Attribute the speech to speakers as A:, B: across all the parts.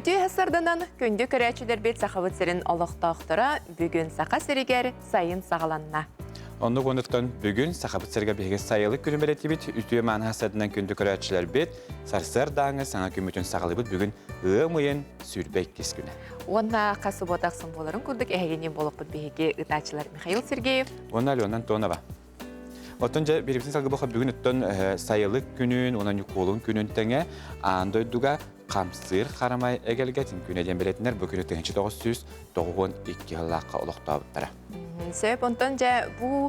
A: Үтүө сарданан күндү көрөөччүлэрбит Сахабыт сирин олохтоохторо бүгүн Саха сиригэр сайын саҕаланна.
B: Оннук онуттан бүгүн Сахабыт сиригэр биһиги сайылык күнүн бэлэтибит. Үтүө мааны сарданан күндү көрөөччүлэрбит сарсыардааҥы саҥа күммүтүн саҕалыыбыт бүгүн ыам ыйын 22 күнэ.
A: Уонна хас субуота ахсын буоларын курдук эһигини буолуохпут биһиги ыытааччылар Михаил Сергеев
B: уонна Алена Антонова. Оттон дьэ биирбитин салгыбаха бүгүн оттон сайылык күнүн уонна Ньукуолун күнүн тэҥэ аан дойдуга хамсыыр харамай эгэлгэтин күнэ диэн бэлиэтинэр бу күнү 1992 сыллаахха олохтообуттара.
A: Сөп, онтон дьэ бу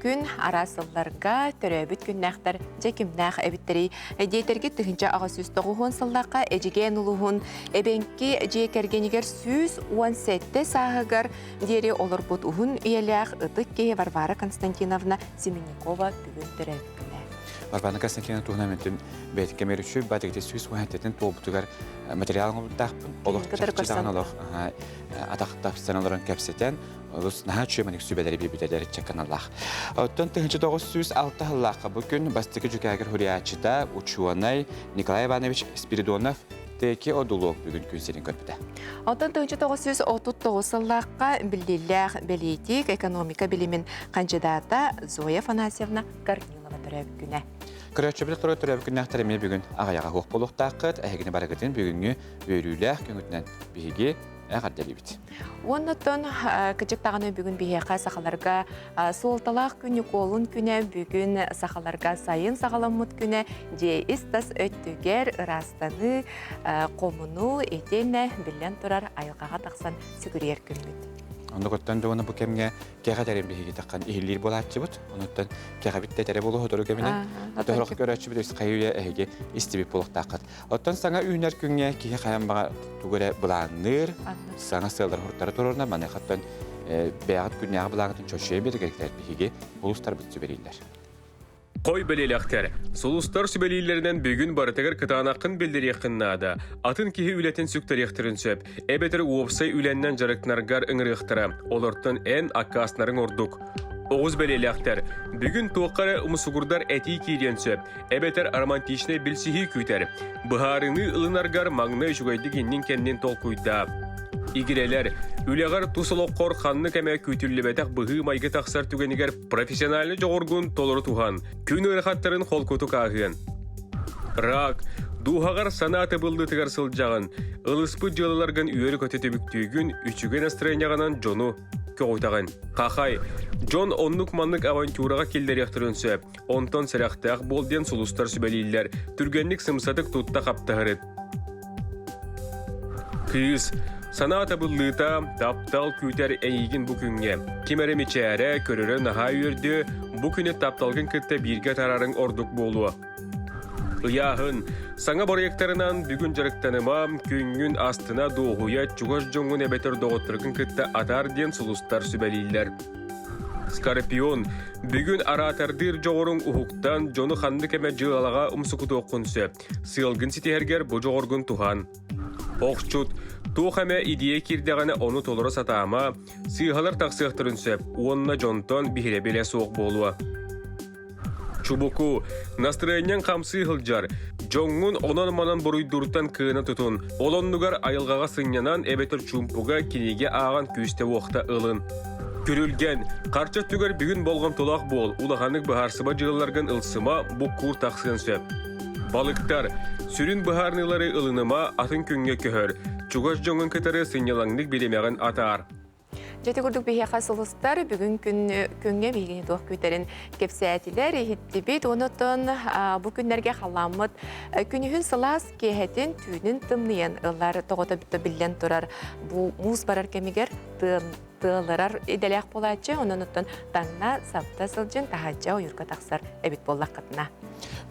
A: күн араас сылларга төрөөбүт күннээхтэр дьэ кимнээх эбиттэрий? Диэтэрги 1890 сыллаахха Эдьигээн улууһун Эбэҥки дьиэ кэргэнигэр 117 сааһыгар диэри олорбут уһун үйэлээх ытык киһи Варвара Константиновна Семенникова бүгүн төрөөбүт күнэ.
B: Варвара Константиновна туһунан мин бэйэтин кэмэр үчү баатыгыты 117 туолбутугар материал оҥорбуттаахпын. Олох чахчы даҕаны олох атах тапсан олорон кэпсэтэн, олус наһаа үчүгэй маник сүбэлэри биэрбитэлэр чаканалаах. Оттон 1906 сыллаахха бу күн бастакы дьүкээгир суруйааччыта, учуонай Николай Иванович Спиридонов Тэки Одулок бүгүн күн сирин көрбүтэ.
A: Оттон 1939 сыллаахха биллиилээх бэлиитик, экономика билимин хандьыдаата Зоя Афанасьевна Корнилова төрөөбүт күнэ.
B: Көрөөччүбүт турар төрөөбүт күннээхтэр эмиэ бүгүн аҕыйаҕа суох буолуохтааххыт. Эһигини барыгытын бүгүҥҥү үөрүүлээх күҥүтүнэн биһиги эҕэрдэлиибит.
A: Уоннаттан кыдьык даҕаны бүгүн биһиэхэ сахаларга суолталаах күн Ньукуолун күнэ бүгүн сахаларга сайын саҕаламмыт күнэ дьиэ ис-тас өттүгэр ыраастаныы, хомунуу итиэннэ биллэн турар айылҕаҕа тахсан сүгүрүйэр күммүт.
B: Оннугуттан да бу кэмҥэ кэҕэ тэрин биһиги таххан иһиллиир буолааччыбыт. Онуттан кэҕэбит да этэрэ буолуо сотору кэминэн. Тоһорох көрөөччүбүт өс хайы үйэ эһиги истибит буолуохтааххыт. Оттон саҥа үүнэр күҥҥэ киһи хайан баҕа тугу эрэ былаанныыр, саҥа сыаллар соруктары туруорунар, маныаха оттон бэйэҕит күннээҕи былааҥҥытын чочуйа биэрэргэр биһиги улуустарбыт сүбэлииллэр.
C: Хой бэлиэлэхтэр. Сулустар сүбэлииллэринэн бүгүн барытыгар кытаанаххын биллэриэххин наада. Атын киһи үлэтин сүктэриэхтэрин сөп. Эбэтэр уопсай үлэннэн дьарыктанаргар ыҥырыахтара. Олортон эн аккаастанарыҥ ордук. Оҕус бэлиэлээхтэр. Бүгүн туохха эрэ умсугурдар этии киириэн сөп. Эбэтэр романтичнай билсиһии күүтэр. Быһаарыныы ылынаргар маҥнай үчүгэйдик иннин-кэннин толкуйдаа. Игирэлэр, үлэҕэр тус олоххор ханнык эмэ күүтүллүбэтэх быһыы-майгы тахсар түгэнигэр профессиональнай дьоҕургун толору туһан, күн ыарахаттарын холкутук ааһыан. Рак, дууһаҕар санаа тыбыллыытыгар сылдьаҕын, ылыспыт дьыалаларгын үөрэ-көтө түбүктүүгүн, үчүгэй настроенияҕынан дьону көҕүтэҕин. Хахай, дьон оннук-маннык авантюраҕа киллэриэхтэрин сөп. Онтон сэрэхтээх буол диэн сулустар сүбэлииллэр, түргэнник сымсатык тутта хаптаһырыт. Кыыс, санаа табыллыыта, таптал күүтэр эйигин бу күҥҥэ. Ким эрэ мичээрэ, көрөрө наһаа үөрдүө, бу күнү тапталгын кытта бииргэ атаарарыҥ ордук буолуо. Ыйааһын, саҥа проектарынан бүгүн дьарыктаныма, күҥҥүн астына, дуоһуйа, чугас дьоҥҥун эбэтэр доҕотторгун кытта атаар диэн сулустар сүбэлииллэр. Скорпион, бүгүн араатардыыр дьоҕуруҥ уһуктан, дьону ханнык эмэ дьыалаҕа умсугутуоххун сөп. Сыалгын ситиһэргэр бу дьоҕургун туһан. Охчут, туох эмэ идиэйэ киирдэҕинэ ону толоро сатаама, сыыһалар тахсыахтарын сөп уонна дьонтон биһирэбилэ суох буолуо. Чубуку, настырыанньаҥ хамсыы сылдьар, дьоҥҥун онон-манан буруйдууртан кыына тутун, ол оннугар айылҕаҕа сынньанан эбэтэр чуумпуга кинигэ ааҕан күүстэ-уохта ылын. Күрүлгэн, харчы өттүгэр бүгүн болҕомтолоох буол, улаханнык быһаарсыба дьыалаларгын ылсыма, буккуур тахсыан сөп. Балыктар, сүрүн быһаарыныылары ылыныма, атын күҥҥэ көһөр, чугас дьоҥҥун кытары сынньалаҥнык бириэмэҕин атаар.
A: Дьэ ити курдук биһиэхэ сулустар бүгүн күн күҥҥэ биһигини туох күүтэрин кэпсээтилэр, иһиттибит. Онутун бу күннэргэ халааммыт күнүһүн сылаас киэһэтин түүнүн тымныйан ылар тоҕото биллэн турар бу муус барар кэмигэр тыалырар идэлээх буолааччы. Онон оттон таҥна сапта сылдьын таһаачча ойуурга тахсар эбит буоллаххытына.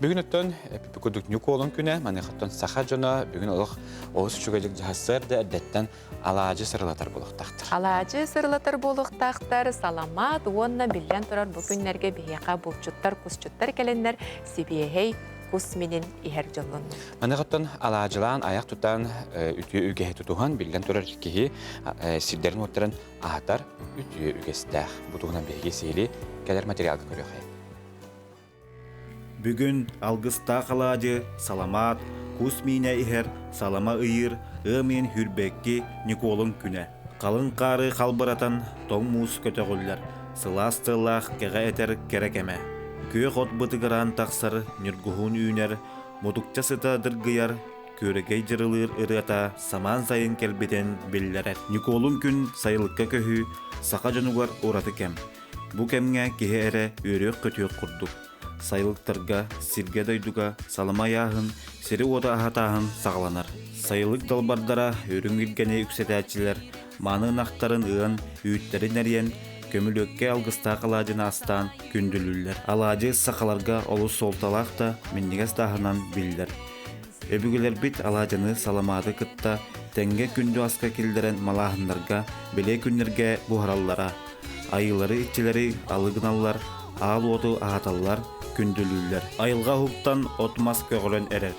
B: Бүгүн оттон курдук Ньукуолун күнэ, маныхаттан саха дьоно бүгүн олох олус үчүгэйдик дьаһассыар да эрдэттэн алаадьы сырылатар буолуохтаахтар.
A: Алаадьы сырылатар буолуохтаахтар, саламаат уонна биллэн турар бу күннэргэ биһиэхэ булчуттар, кусчуттар кэлэннэр сибиэһэй кус минин иһэр дьоллоннубут.
B: Маныхаттан алаадьылаан айах тутан үтүө үгэһи тутуһан биллэн турар киһи сирдэрин-уоттарын аһатар үтүө үгэстээх. Бу туһунан биһиги сиһилии кэлэр материалга көрүөхэй.
D: Бүгүн алгыстаах алаадьы, саламаат, Кус миинэ иһэр, салама ыйыыр, ыам ыйын Хүрбэкки Ньукуолун күнэ. Халыҥ хаары халбыратан, тоҥ муус көтөҕүллэр, сылаас тыаллаах кэҕэ этэр кэрэ кэмэ. Күөх от бытыгыраан тахсар, ньургуһун үүнэр, мутукча сыта дыргыйар, күөрэгэй дьырылыыр ырыата самаан сайын кэлбитин биллэрэр. Ньукуолун күн сайылыкка көһүү саха дьонугар ураты кэм. Бу кэмҥэ киһи эрэ үөрүөх-көтүөх курдук. Сайылыктарга, сиргэ-дойдуга салама ыйааһын, сири-уоту аһатааһын саҕаланар. Сайылык далбардара үрүҥ илгэни үксэтээччилэр мааны ынахтарын ыан, үүттэрин эрийэн, көмүлүөккэ алгыстаах алаадьыны астаан күндүлүүллэр. Алаадьы сахаларга олус суолталаах да, минньигэс да аһынан биллэр. Өбүгэлэрбит алаадьыны саламааты кытта тэҥҥэ күндү аска киллэрэн малааһыннарга, бэлиэ күннэргэ буһараллара. Айыылары иччилэри алы гыналлар, аал уоту аһаталлар, күндүлүүллэр. Айылҕа уһуктан от-мас көҕөрөн эрэр.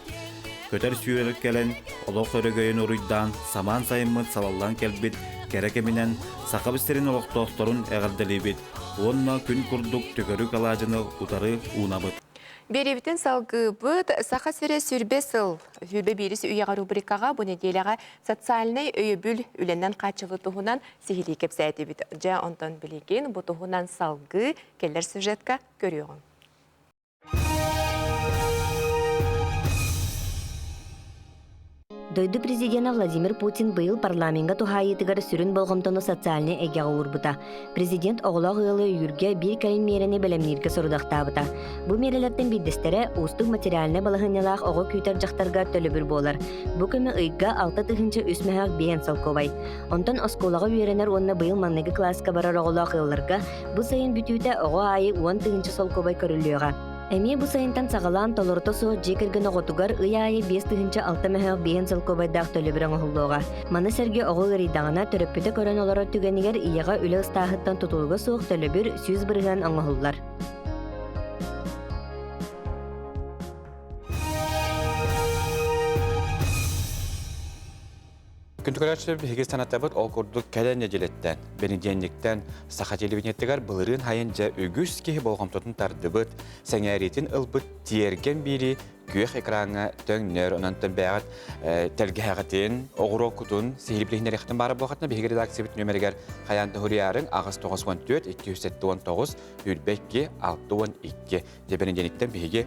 D: Көтөр-сүүрэр кэлэн, олох өрөгөйүн уруйдаан, самаан сайыммыт салаллан кэлбит кэрэ кэминэн Сахабыт сирин олохтоохторун эҕэрдэлиибит уонна күн курдук төгүрүк алаадьыны утары уунабыт.
A: Биэриибитин салгыыбыт. Саха сирэ сүрбэ сыл, сүүрбэ биирис үйэҕэ рубрикаҕа бу нэдиэлэҕэ социальнай өйөбүл үлэнэн хааччылыы туһунан сиһилии кэпсээтибит. Дьэ, онтон билигин бу туһунан салгыы кэлэр сюжетка көрүөҕүҥ.
E: Дойду президенэ Владимир Путин быйыл парламеҥҥа туһаайыытыгар сүрүн болҕомтону социальнай эйгэҕэ уурбута. Президент оҕолоох ыалы өйүүргэ биир кэлим миэрэни бэлэмнииргэ сорудахтаабыта. Бу миэрэлэртэн биирдэстэрэ уустук материальнай балаһыанньалаах оҕо күүтэр дьахтарга төлөбүр буолар. Бу көмө ыйга 6 300 мөһөөх биэн солкуобай. Онтон оскуолаҕа үөрэнэр уонна быйыл маҥнайгы кылааска барар оҕолоох ыалларга бу сайын бүтүүтэ оҕо аайы 10 000 солкуобай көрүллүөҕэ. Эмиэ бу сайынтан саҕалаан толорута суох дьиэ кэргэн оҕотугар ый аайы 5006 мөһөөх биэһин солкуобайдаах төлөбүр оҥоһуллуоҕа. Маны сэргэ оҕо ыарыйдаҕына, төрөппүтэ көрөн олорор түгэнигэр ийэҕэ үлэ ыстааһыттан тутулуга суох төлөбүр 100% оҥоһуллар.
B: Күндү көрөөччүлэр биһиги санатабыт ол курдук кэлэн нэдиэлэттэн, бэнидиэнньиктэн саха телевидениетыгар былырыын хайын дьэ үгүс киһи болҕомтотун тардыбыт, сэҥээриитин ылбыт тиэргэн биири күөх экраҥҥа төҥнөр, онон бэйэҕит тэлгэһэҕитин, оҕуруоккутун сиһилии билиһиннэриэхтэн баара буолхатына биһиги редакциябыт нүөмэригэр хайаан да суруйаарыҥ 894 279 22 62 дьэ бэнидиэнниктэн биһиги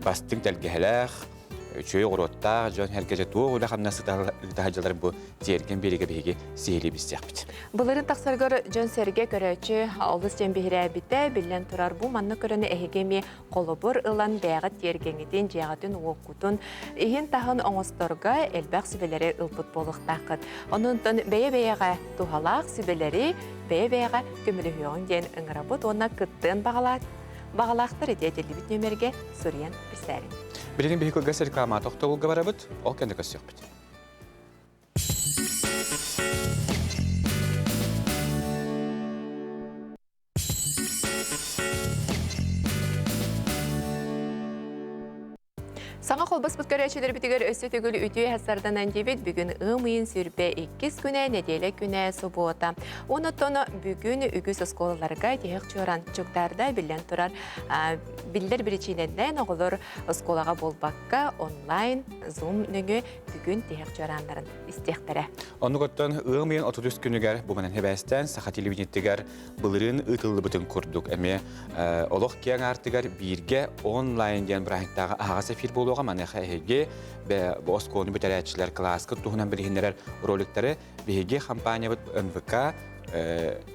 B: бастыҥ тэлгэһэлээх үчүгэй оҕуруоттаах дьон сэргэчэ туох үлэ-хамнас ыыта сылдьаллар бу тиэргэн биэриигэ биһиги сиһилии билсиэхпит.
A: Былырыын тахсаргар дьон-сэргэ көрөөччү олус диэн биһирээбитэ, биллэн турар бу маннык көрөн эһиги эмиэ холобур ылан бэйэҕит тиэргэҥҥитин, дьиэҕитин, уоккутун иһин-таһын оҥосторго элбэх сүбэлэри ылбыт буолуохтааххыт. Онон бэйэ-бэйэҕэ туһалаах сүбэлэри бэйэ-бэйэҕэ көмөлөһүөҕүҥ диэн ыҥырабыт уонна кыттыан баҕалаах баҕалаахтар ити этиллибит нүөмэргэ суруйан билсээриҥ.
B: Билигин биһи кылгас реклама тохтобулга барабыт, ол кэннэ көрсүөхпүт.
A: Саҥа холбоспут көрөөччүлэрбитигэр өссө төгүл үтүө сарданан диэбит бүгүн ыам ыйын сүрбэ иккис күнэ, нэдиэлэ күнэ, субуота. Онон бүгүн үгүс оскуолаларга тиһэх чуоран чугдаарда биллэн турар биллэр биричиинэннэн оҕолор оскуолаҕа буолбакка онлайн Zoom нөҥүө бүгүн тиһэх чуорааннарын истиэхтэрэ.
B: Оннук оттон ыам ыйын 33 күнүгэр бу манан хэбээстээн Саха телевидениетигэр былырыын ыытыллыбытын курдук эмиэ олох киэҥ аартыгар бииргэ онлайн диэн бырааһынньыктааҕы аһаҕас эфир буолуоҕа. Маныаха эһиги бу оскуоланы бүтэрээччилэр кылааскыт туһунан билиһиннэрэр роликтары биһиги компаниябыт НВК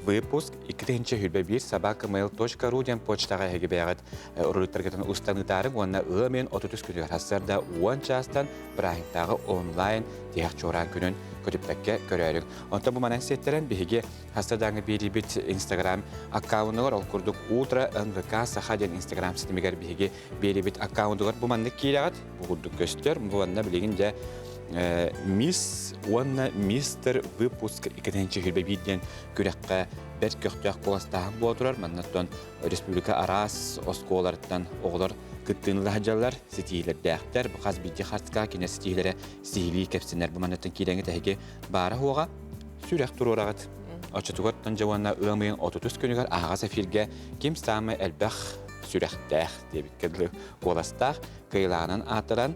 B: выпуск 2021 собакamail.ru диэн почтаҕа эһиги бэйэҕит роликтаргытын устан ыытаарыҥ уонна ыам ыйын 33 күнүгэр сарсыарда 10 чаастан бырааһынньыктааҕы онлайн тиһэх чуораан күнүн көтүппэккэ көрөөрүҥ. Онтон бу манан сиэттэрэн биһиги Хаста даҕаны биэрибит Инстаграм аккаунугар, ол курдук Утро НВК Саха диэн Инстаграм ситимигэр биһиги биэрибит аккаунтугар бу маннык киирэҕит, бу курдук көстөр. Бу манна билигин дьэ мисс уонна мистер выпуск 2021 диэн күрэххэ бэрт көхтөөх куоластааһын буола турар. Маннаттан республика араас оскуолаларыттан оҕолор кыттыыны сылдьаллар, ситиилэрдээхтэр. Бу хас биирдии хартыска кинэ ситиилэрэ сиһилии кэпсэнэр. Бу маннаттан киирэҥҥит эһиги баара суоҕа сүрэх туруораҕыт. Оччотугар дьэ уонна ыам ыйын 33 күнүгэр аһаҕас эфиргэ ким саамай элбэх сүрэхтээх диэбиккэ дылы куоластаах кыайылааҕынан аатыран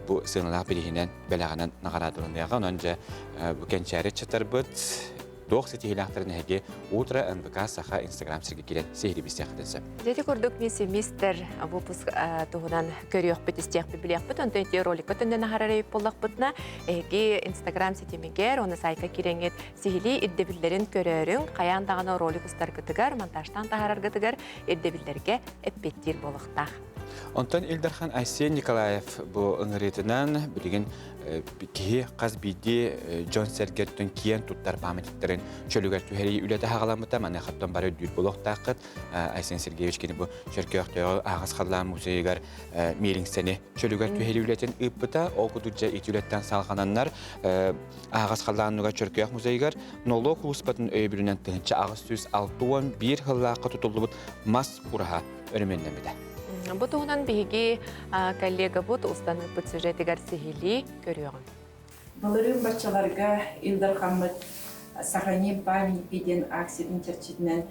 B: бу сыаналаах бирииһинэн бэлэҕинэн наҕараадаланыаҕа. Онон дьэ бу кэнчээри ыччаттарбыт туох ситиһиилээхтэрин эһиги Утро НВК Саха Инстаграм сиргэ киирэн сиһилии билсиэххитин сөп.
A: Ити курдук мисс мистер выпуск туһунан көрүөхпүт, истиэхпит, билиэхпит. Онтон ити роликка төннөн аһарар эбит буоллахпытына, эһиги Инстаграм ситимигэр, уонна сайтка киирэҥҥит сиһилии ирдэбиллэрин көрөөрүҥ, хайаан даҕаны ролик устаргытыгар, монтажтаан таһаараргытыгар ирдэбиллэргэ эппиэттиир буолуохтаах.
B: Онтон Ил Дархан Айсен Николаев бу ыҥырыытынан билигин киһи хас биирдии дьон-сэргэттэн киэн туттар памятниктарын чөлүгэр түһэрии үлэтэ саҕаламмыта. Маныахаттан бары өйдүүр буолуохтааххыт. Айсен Сергеевич кини бу Чөркөөхтөөҕү аһаҕас халлаан музейыгар миэлиҥсэни чөлүгэр түһэрии үлэтин ыыппыта. Ол курдук дьэ ити үлэттэн салҕананнар аһаҕас халлаанныга Чөркөөх музейыгар нолуок улууспатын өйөбүлүнэн 1861 сыллаахха тутуллубут мас ураһа өрөмүөннэммитэ.
A: Бу туһунан биһиги коллегабыт устан ыыппыт сюжетигэр сиһилии көрүөҕүҥ.
F: Былырыын баччаларга Ил Дархаммыт «Сохраним памятники» диэн акциятын чэрчитинэн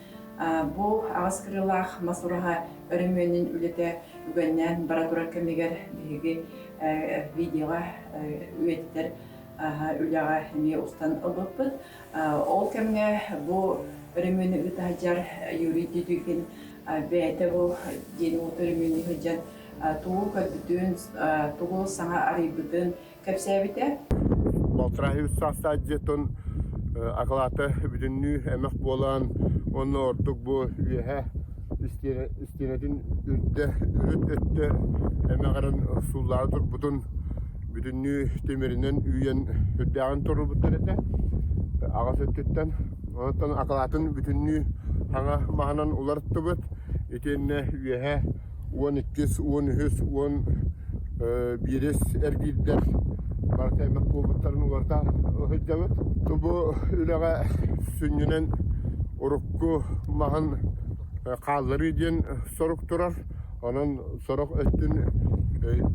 F: бу аҕыс кырыылаах мас ураһа өрөмүөнүн үлэтэ үгэннээн бара турар кэмигэр биһиги видеоҕа үйэтитэр үлэҕэ эмиэ устан ылбыппыт. Ол кэмҥэ бу өрөмүөнү ыыта сылдьар Юрий Дедюкин бэйэтэ бу дьиэни-уоту өрөмүөннүү сылдьан тугу көрбүтүн, тугу саҥа арыйбытын кэпсээбитэ.
G: Балтараа үс саастаах дьиэтин акылаата бүтүннүү эмэх буолан уонна ордук бу үөһэ истиэнэтин үрдэ үрүт өттө эмэҕирэн сууллаары турбутун бүтүннүү тимиринэн үүйэн үрдээҕин туруорбуттар этэ аҕыс өттүттэн. Онтон акылаатын бүтүннүү саҥа маһынан уларыттыбыт. Итиэннэ үөһэ 12-ис, 13-үс, 11-ис эргиирдэр барыта эмэх буолбуттарын уларыта сылдьабыт. Бу үлэҕэ сүнньүнэн урукку маһын хаалларыы диэн сорук турар. Онон сорох өттүн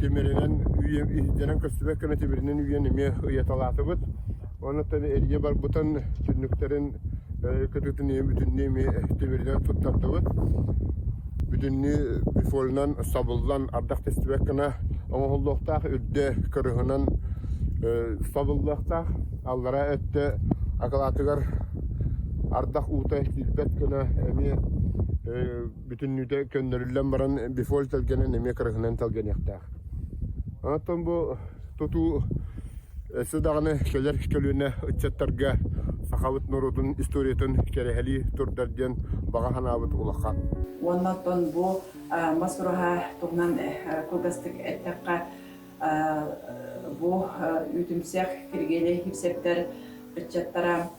G: тимиринэн иһирдьэнэн көстүбэт гына тимиринэн үйэн эмиэ ыйаталаатыбыт. Онон эрийэ барбытын түннүктэрин кытыытын бүтүннүү эмиэ тимиринэн туттардыбыт. Бүтүннүү бифолынан сабыллан ардах тэстибэт гына оҥоһуллуохтаах, үрдэ кырыһынан сабыллыахтаах. Аллараа өттө акылаатыгар ардах уута киирбэт гына эмиэ бүтүннүүтэ көннөрүллэн баран бифоль тэлгэнэн эмиэ кырыһынан тэлгэниэхтээх. Онтон бу тутуу өссө даҕаны кэлэр көлүөнэ ыччаттарга сахабыт норуотун историятын кэрэһэлии турдар диэн баҕа санаабыт улахан.
F: Уонна оттон бу мас ураһа туһунан кылгастык эттэххэ, бу үүтүмсэх Киргиэлэй Хипсэптэр ыччаттара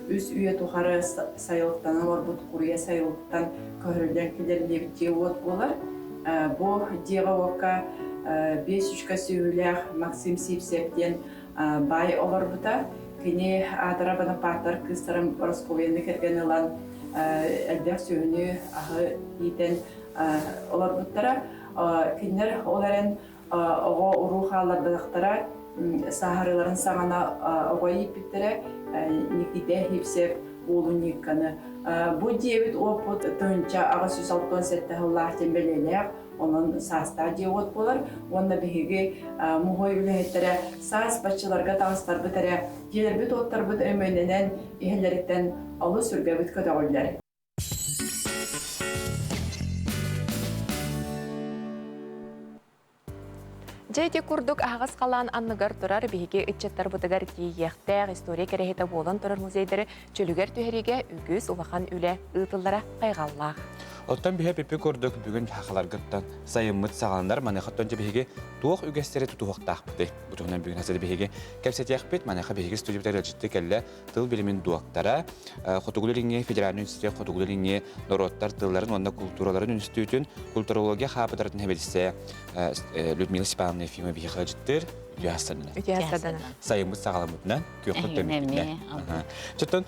F: үс үйэ тухары сайылыктанан олорбут Куруйа сайылыктан көһөрүллэн киллэриллибит дьиэ-уот буолар. Бу дьиэҕэ-уокка биэс үчка сүөһүлээх Максим Сивцев диэн баай олорбута. Кини аатыра Бонапартар кыыстарын Росковьяны кэргэн ылан элбэх сүөһүнү аһы иитэн олорбуттара. Кинилэр ол эрэн оҕо уруу хаалларбатахтара, сааһырыыларын саҕана оҕо ииппиттэрэ Никита Хипсев уолун Ньыыкканы. Бу дьиэбит уоппут 1867 сыллаах диэн бэлиэлээх, онон саастаах дьиэ-уот буолар. Уонна биһиги муһуой үлэһиттэрэ саас баччаларга таҕыстарбыт эрэ дьиэлэрбит-уоттарбыт өҥөнөнөн иһэллэриттэн олус сүргэбит көтөҕүллэр.
A: Дьэ ити курдук аһаҕас халаан анныгар турар биһиги ыччаттарбытыгар тиийиэхтээх история кэрэһитэ буолан турар музейдары чөлүгэр түһэриигэ үгүс улахан үлэ ыытыллара хайҕаллаах.
B: Оттон биһи пипи курдук бүгүн хахаларгыттан сайыммыт саҕаланар маныхаттан дьэ биһиги туох үгэстэри тутуһуохтаахпытый? Бу туһунан бүгүн хасыда биһиги кэпсэтиэхпит. Маныаха биһиги студиябытыгар ыалдьытты кэллэ тыл билимин дуоктара, Хотугулуу-Илиҥҥи федеральнай университет Хотугулуу-Илиҥҥи норуоттар тылларын уонна култуураларын үнүстүүтүн культурология хаапыдыратын сэбиэдиссэйэ Людмила Степановна Ефимова биһиэхэ ыалдьыттыыр. Үтүө астарынан.
A: Үтүө астарынан.
B: Сайыммыт саҕаламмытынан, күөхпүт төммүтүнэн. Чоттон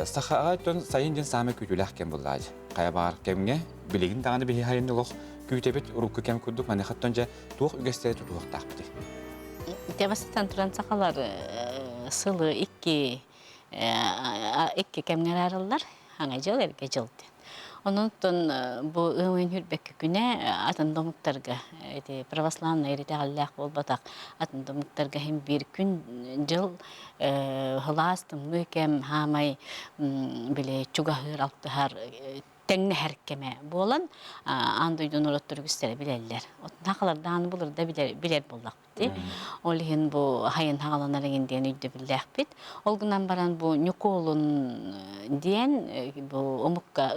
B: сахаҕа оттон сайын диэн саамай күүтүүлээх кэм буоллаҕа. Хайа баҕар кэмҥэ билигин даҕаны биһи сайын олох күүтэбит урукку кэм курдук маныхаттан дьэ туох үгэстэри тутуһуохтаахпытый?
H: Ити бастатан туран сахалар сылы икки икки кэмҥэ араараллар. Аҥа дьыл, эргэ дьыл диэн. Онон бу ыамын хүрбэккэ күнэ атын домуктарга ити православнай итэҕэллээх буолбатах атын домуктарга иһин биир күн дьыл сылаас тымныы кэм хаамай били чугаһыыр алтыһар тэҥнэһэр кэмэ буолан аан дойду норуоттар үгүстэрэ билэллэр. Оттон былырда билэр буоллахпыт. Ол иһин бу хайын хаҕаланар эҥин диэн өйдөбүллээхпит. Ол гынан баран бу Ньукуолун диэн бу омукка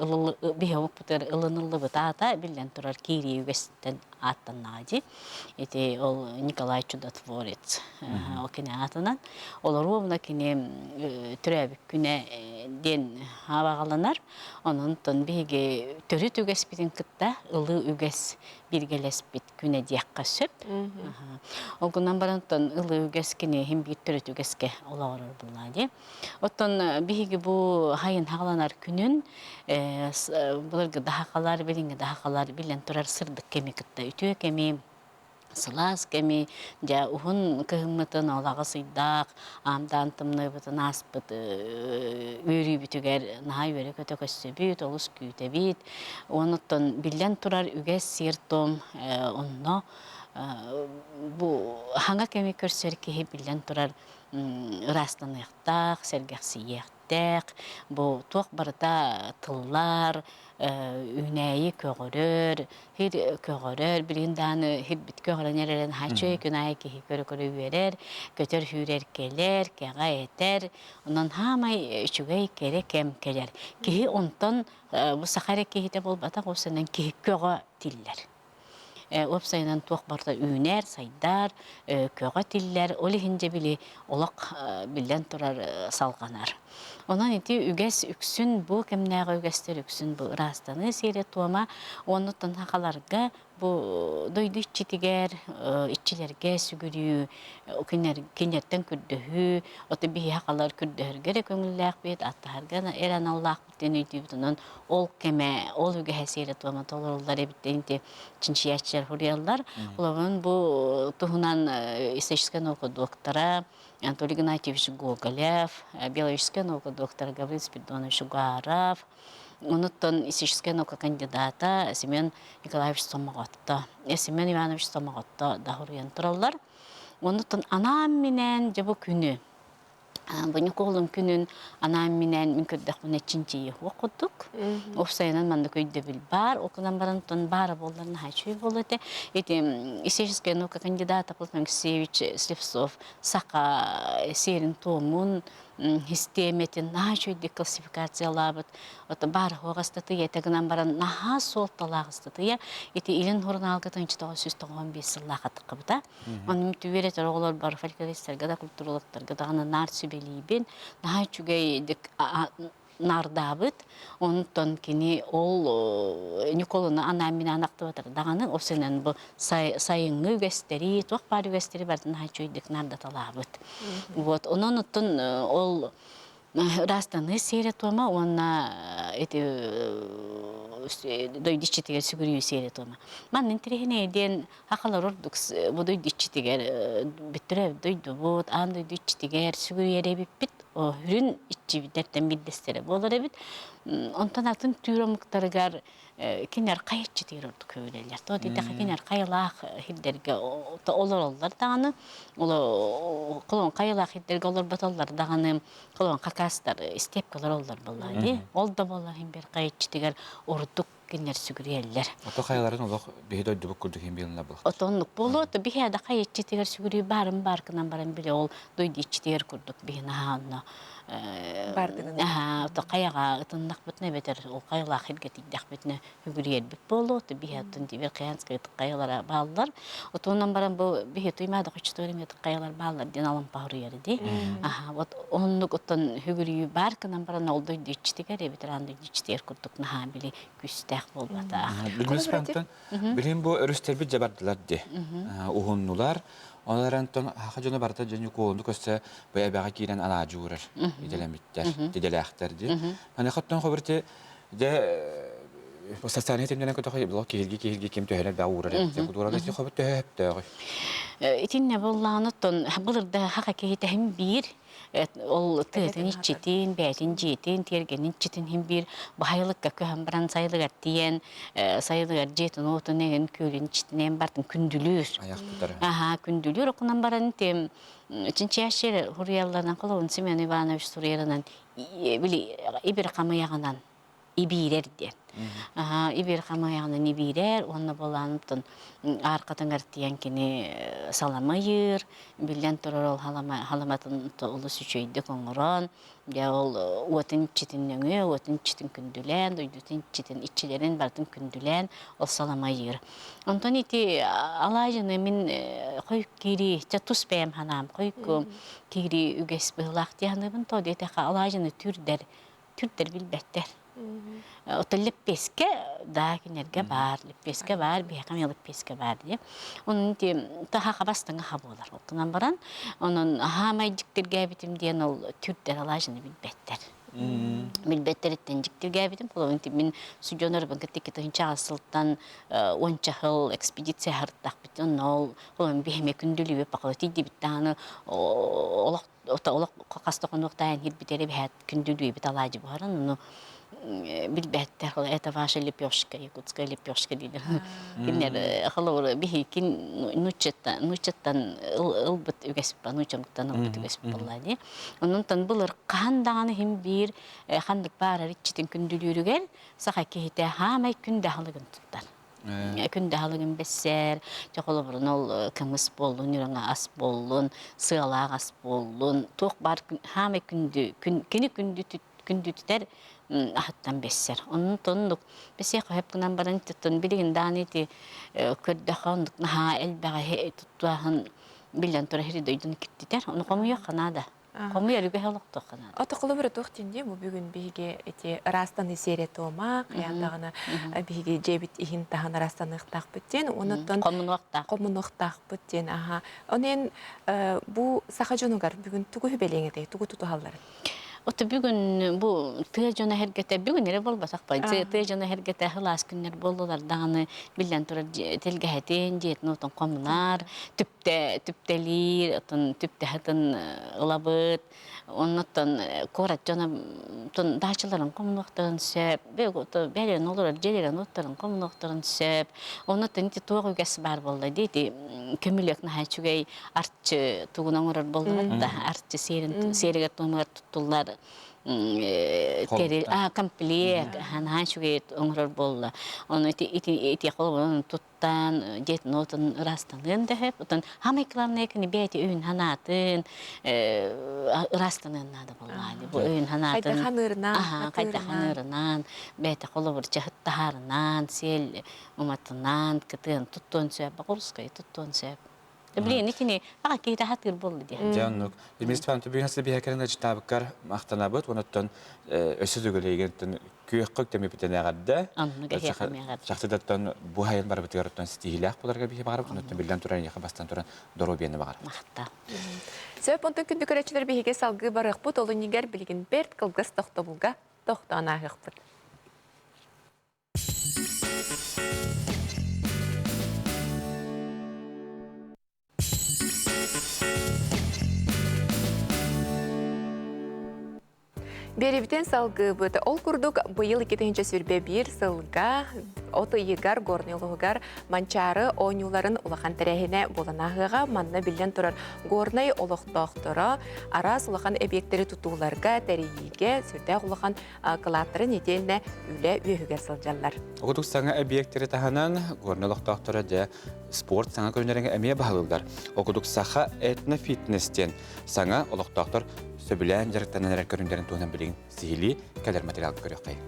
H: биһи омукпутугар ылыныллыбыт аата биллэн турар киирии үгэстэн ааттаннаҕа дии. Ити ол Николай Чудотворец ол кини аатынан. Олоруобуна кини төрөөбүт күнэ диэн абаҕаланар. Онон биһиги төрүт үгэспитин кытта ылыы үгэс бииргэлэспит күнэ диэххэ сөп. Ол гынан баран оттон ылыы үгэс киниэһин биир төрүт үгэскэ олоҕурар буоллаа дии. Оттон биһиги бу хайын хаҕаланар күнүн былыргы дахалар, билиҥҥи дахалар билэн турар сырдык кэми кытта үтүө кэми сылаас кэми дьэ уһун кыһыммытын олаҕы сыйдаах аамдаан тымныыбытын ааспыт үөрүүбүтүгэр наһаа үөрэ-көтө көрсөбүт, олус күүтэбит. Онуттан биллэн турар үгэс сиэр-туом онно бу хаҥа кэми көрсөр киһи биллэн турар ыраастаныахтаах, сэргэхсийиэхтээх. Бу туох барыта тыллар, үүнээйи көҕөрөр, хир көҕөрөр, билигин даҕаны хирбит көҕөрөн эрэрин хааччы күн аайы киһи көрө-көрө үөрэр, көтөр сүүрэр кэлэр, кэҕэ этэр. Онон хаамай үчүгэй кэрэ кэм кэлэр. Киһи онтон бу саха эрэ киһитэ буолбатах, уопсайынан киһи көҕө тиллэр. Уопсайынан туох барыта үүнэр, сайдар, көҕө тиллэр. Ол иһин дьэ били олох биллэн турар салҕанар. Онон ити үгэс үксүн бу кэмнээҕи үгэстэр үксүн бу ыраастаныы сиэрэ-туома уонна сахаларга бу дойду иччитигэр, иччилэргэ сүгүрүү, кинилэртэн көрдөһүү, ото биһи сахалар көрдөһөргө эрэ көҥүллээхпит, аттаһарга эрэ аналлаахпыт диэн өйдүүбүт. Онон ол кэмэ, ол үгэһэ сиэрэ-туома толоруллар эбит диэн ити чинчийээччилэр суруйаллар. Олорон бу туһунан историческай наука доктора Анатолий Игнатьевич Гоголев, биологическай наука доктора Гаврил Спиридонович Угаров, онуттан историческай наука кандидата Семен Николаевич Сомоҕотто, Семен Иванович Сомоҕотто да суруйан тураллар. Онуттан анаан-минээн дьэ бу күнү бу Ньукуолун күнүн анаан-минээн мин көрдөхпүнэ чинчийиэх курдук. Уопсайынан маннык өйдөбүл баар. Ол гынан баран тон баара буоллар наһаа үчүгэй буолуо этэ. Ити историческай наука кандидата Платон Алексеевич Слепцов саха сиэрин-туомун систиэмэтин наһаа үчүгэйдик классификациялаабыт баар суох ыстатыйа гынан баран наһаа суолталаах ыстатыйа ити Илин сурунаалга 1995 сыллаах атыккыбыта. Онон үөрэтэр оҕолор бар фольклористарга да культурологтарга даҕаны наар сүбэлиибин. Наһаа үчүгэйдик наардаабыт. Онтон кини ол Ньукулуну анаан-минээн ахтыбатар даҕаны, ол сэнэн бу сайыҥҥы үгэстэри, туох баар үгэстэри барытын наһаа үчүгэйдик наардаталаабыт. Вот, онон оттон ол ыраастаныы сиэрэ-туома уонна ити дойду иччитигэр сүгүрүйүү сиэрэ-туома. Манна интэриэһинэй диэн Хахалар ордук бу дойду иччитигэр бүттүрэ дойдубут, аан дойду иччитигэр сүгүрүйэр эбиппит. Үрүн иччибиттэртэн биирдэстэрэ буолар эбит. Онтон атын түүр омуктарыгар кинилэр хайа иччитигэр ордук көбүлэллэр. То диэтэххэ кинилэр хайалаах сирдэргэ олороллор даҕаны, холон хайалаах сирдэргэ олорботоллор даҕаны, холон хакастар истиэпкэ олороллор буоллаҕа дии. Ол да буоллар иһин бир хайа иччитигэр ордук кинилэр сүгүрүйэллэр.
B: Ото хайаларын олох биһи дойдубут курдук иһин биэлинэ был.
H: Отоннук буолуо, то биһи да хайа иччитигэр сүгүрүй баарын бааркынан баран биле ол дойду иччитигэр курдук биһи наһаа
A: Бардыгын.
H: Аха, ото хайаҕа ытыннахпытына эбэтэр ол хайалаах сиргэ тиийдэхпитинэ сүгүрүйэрбит буолуо, то биһи оттон тибер Каянскай хайалара бааллар. Отоннон баран бу биһи туймаада хочтуор эмиэ хайалар бааллар диэн алампа хоруйар ди. Аха, вот оннук оттон сүгүрүйүү баар гынан баран ол дойду иччитигэр эбэтэр аан дойду иччитигэр курдук наһаа били күүстээх буолбатах.
B: Билмэспантан билин бу өрүстэрбит дьабардылар ди. Уһуннулар. Ол эрэн хаха дьоно барыта дьэ ньукуолуну көссө бу эбэҕэ киирэн алаадьы уурар идэлэмиттэр, иделээхтэр ди. Маныхаттан хобурти дьэ социальный тимнэнэн көтөхө блок киһирги киһирги ким төһөнө бэҕэ уурар эбит. Кудуурага си хобут төһө өптөөҕүй.
H: Итиннэ буоллаҕына оттон былырда хаха киһи тэһим биир. Ол тыатын иччитин, бэйэтин дьиэтин, тиэргэнин иччитин иһин биир баһайылыкка көһөн баран сайылыгар тиийэн, сайылыгар дьиэтин уотун эҥин күөлүн иччитинэн бартын күндүлүүр.
B: Аяқ тутар.
H: Аха, күндүлүүр окунан баран тем чинчээшчер хуруялларынан холобун Семен Иванович суруйарынан били ибир хамыйаҕынан ибиирэр диэн. Аха, ибир хамыйаҕынан ибиирэр уонна болаанытын ааркатыҥар тиийэн кини саламайыыр, биллэн турар ол халаматын олус үчүгэйдик оҥорон, дьэ ол уотун иччитин нөҥүө, уотун иччитин күндүлээн, дойдутун иччитин иччилэрин барытын күндүлээн ол саламайыыр. Онтон ити алаадьыны мин хойук киирии, чэ тус бэйэм санаам, хойук киирии үгэс быһыылаах дии саныыбын, тоҕо диэтэххэ алаадьыны түүрдэр түрдэр билбэттэр. Оттон лэппиэскэ да кинилэргэ баар, лэппиэскэ баар, биһиэхэ эмиэ лэппиэскэ баар дии. Онон ити таһа хабастаҥа ха буолар. Оттонон баран, онон хаамай дьиктиргээбитим диэн ол түрдэр алаажыны билбэттэр. Билбэттэриттэн дьиктиргээбитим. Холобур, мин судьуонарбын кытта 2000 сылтан уонча сыл экспедиция аһартахпыт. Онно ол холобур, биһиэхэ күндүлүбүт пахала тиийдибит даҕаны олох олох хас да хонуохтаан киирбит эрэ эбэһээт күндүлүүбүт алаадьы буһаран ону билбэттэр это ваша лепешка якутская лепешка дииллэр кинилэр холобур биһикин нууччаттан нууччаттан ылбыт үгэс нууччамыттан ылбыт үгэс буолла дии онон былыр хаһан даҕаны иһин биир ханнык баарар иччитин күндүлүүрүгэр саха киһитэ хаамай күндэ аһылыгын туттар Күндү аһылыгын бэссээр, дьэ холобурун ол кымыс буоллун, үрэҥэ ас буоллун, сыалаах ас буоллун, туох баар хаамай күндү, кини күндүтүтэр аһыттан бэссэр. Онон оннук бэсиэх хөп гынан баран туттун билигин даҕаны ити көрдөххө оннук наһаа элбэҕи туттуаһын биллэн турар сири дойдуну киртитэр. Ону хомуйуохха наада. Хомуйар үгэһи олохтуохха наада.
A: Ото холобура туох диэн бу бүгүн биһиги ити ыраастаныы сиэрэ туома, хайаан даҕаны биһиги дьиэбит иһин таһын ыраастаныахтаахпыт диэн, онуттан
H: хомунуохтаах
A: хомунуохтаахпыт диэн аха. Онон бу саха дьонугар бүгүн тугу үбэлиэҥ этэй, тугу тутуһалларын?
H: Ото бүгүн бу тыа дьоно эргэтэ бүгүн эрэ буолбатах тыа дьоно эргэтэ сылаас күннэр буоллулар даҕаны биллэн турар тэлгэһэтин дьиэтин отон хомунар түптэ түптэлиир отон түптэһэтин ылабыт оннуттан куорат дьоно даачаларын хомунуохтарын сөп бэлэн олорор дьиэлэрин уоттарын хомунуохтарын сөп оннуттан ити туох үгэс баар буолла дии ити көмүлүөк наһаа үчүгэй арчы тугун оҥорор буоллулар да арчы сиэрин сиэригэр туомугар туттуллар тэрил комплект наһаа үчүгэй оҥорор буолла ону ити ити ити холобурун тут туттан, дьиэтин уотун ыраастаныан да сөп. Оттон самый главное кини бэйэтэ өйүн санаатын ыраастаныан наада буоллаҕа. Бу өйүн санаатын
A: Хайда ханыырынан,
H: хайда ханыырынан, бэйэтэ холобур чаһыт таһаарынан, сиэл уматынан, кытыан туттуон сөп, баҕурускай туттуон сөп. Блин, итини аҕа киһи хатыыр буолла диэн.
B: Дьэ оннук. Дмитрий Степанович, бүгүн сибиһэ кэлэн ачытаабыккар махтанабыт. Онуттан өссө түгүлэйгин күөххө үктэммиппитин эҕэрдэ.
H: Оннук эһиэхэ эҕэрдэ.
B: Чахчыдаттан бу хайын барыбытыгар оттон ситиһиилээх буоларга биһи баҕарабыт. Онуттан биллэн туран эйиэхэ бастан туран доруобуйаны баҕарабыт.
H: Махтал.
A: Сөп, онтон күндү көрөөччүлэр биһиги салгыы барыахпыт. Олунньугар билигин бэрт кылгас тохтобулга тохтоон ааһыахпыт. Биэрэбитин салгыыбыт. Ол курдук, быйыл 2021 сылга от ыйыгар Горнай улууһугар Манчаары оонньууларын улахан тэрээһинэ буолан ааһыаҕа. Манна биллэн турар Горнай олохтоохторо араас улахан эбиэктэри тутууларга, тэрийиигэ сүрдээх улахан кылааттарын итиэннэ үлэ үөһүгэр сылдьаллар.
B: Огутук саҥа эбийиэктэри таһынан Горнай олохтоохторо дьэ спорт саҥа көрүҥнэрин эмиэ баһылыыллар. Окудук саха этнофитнес диэн саҥа олохтоохтор сөбүлээн дьарыктанан эрэр көрүҥнэрин туһунан билигин сиһилии кэлэр материалга көрүөххэйиҥ.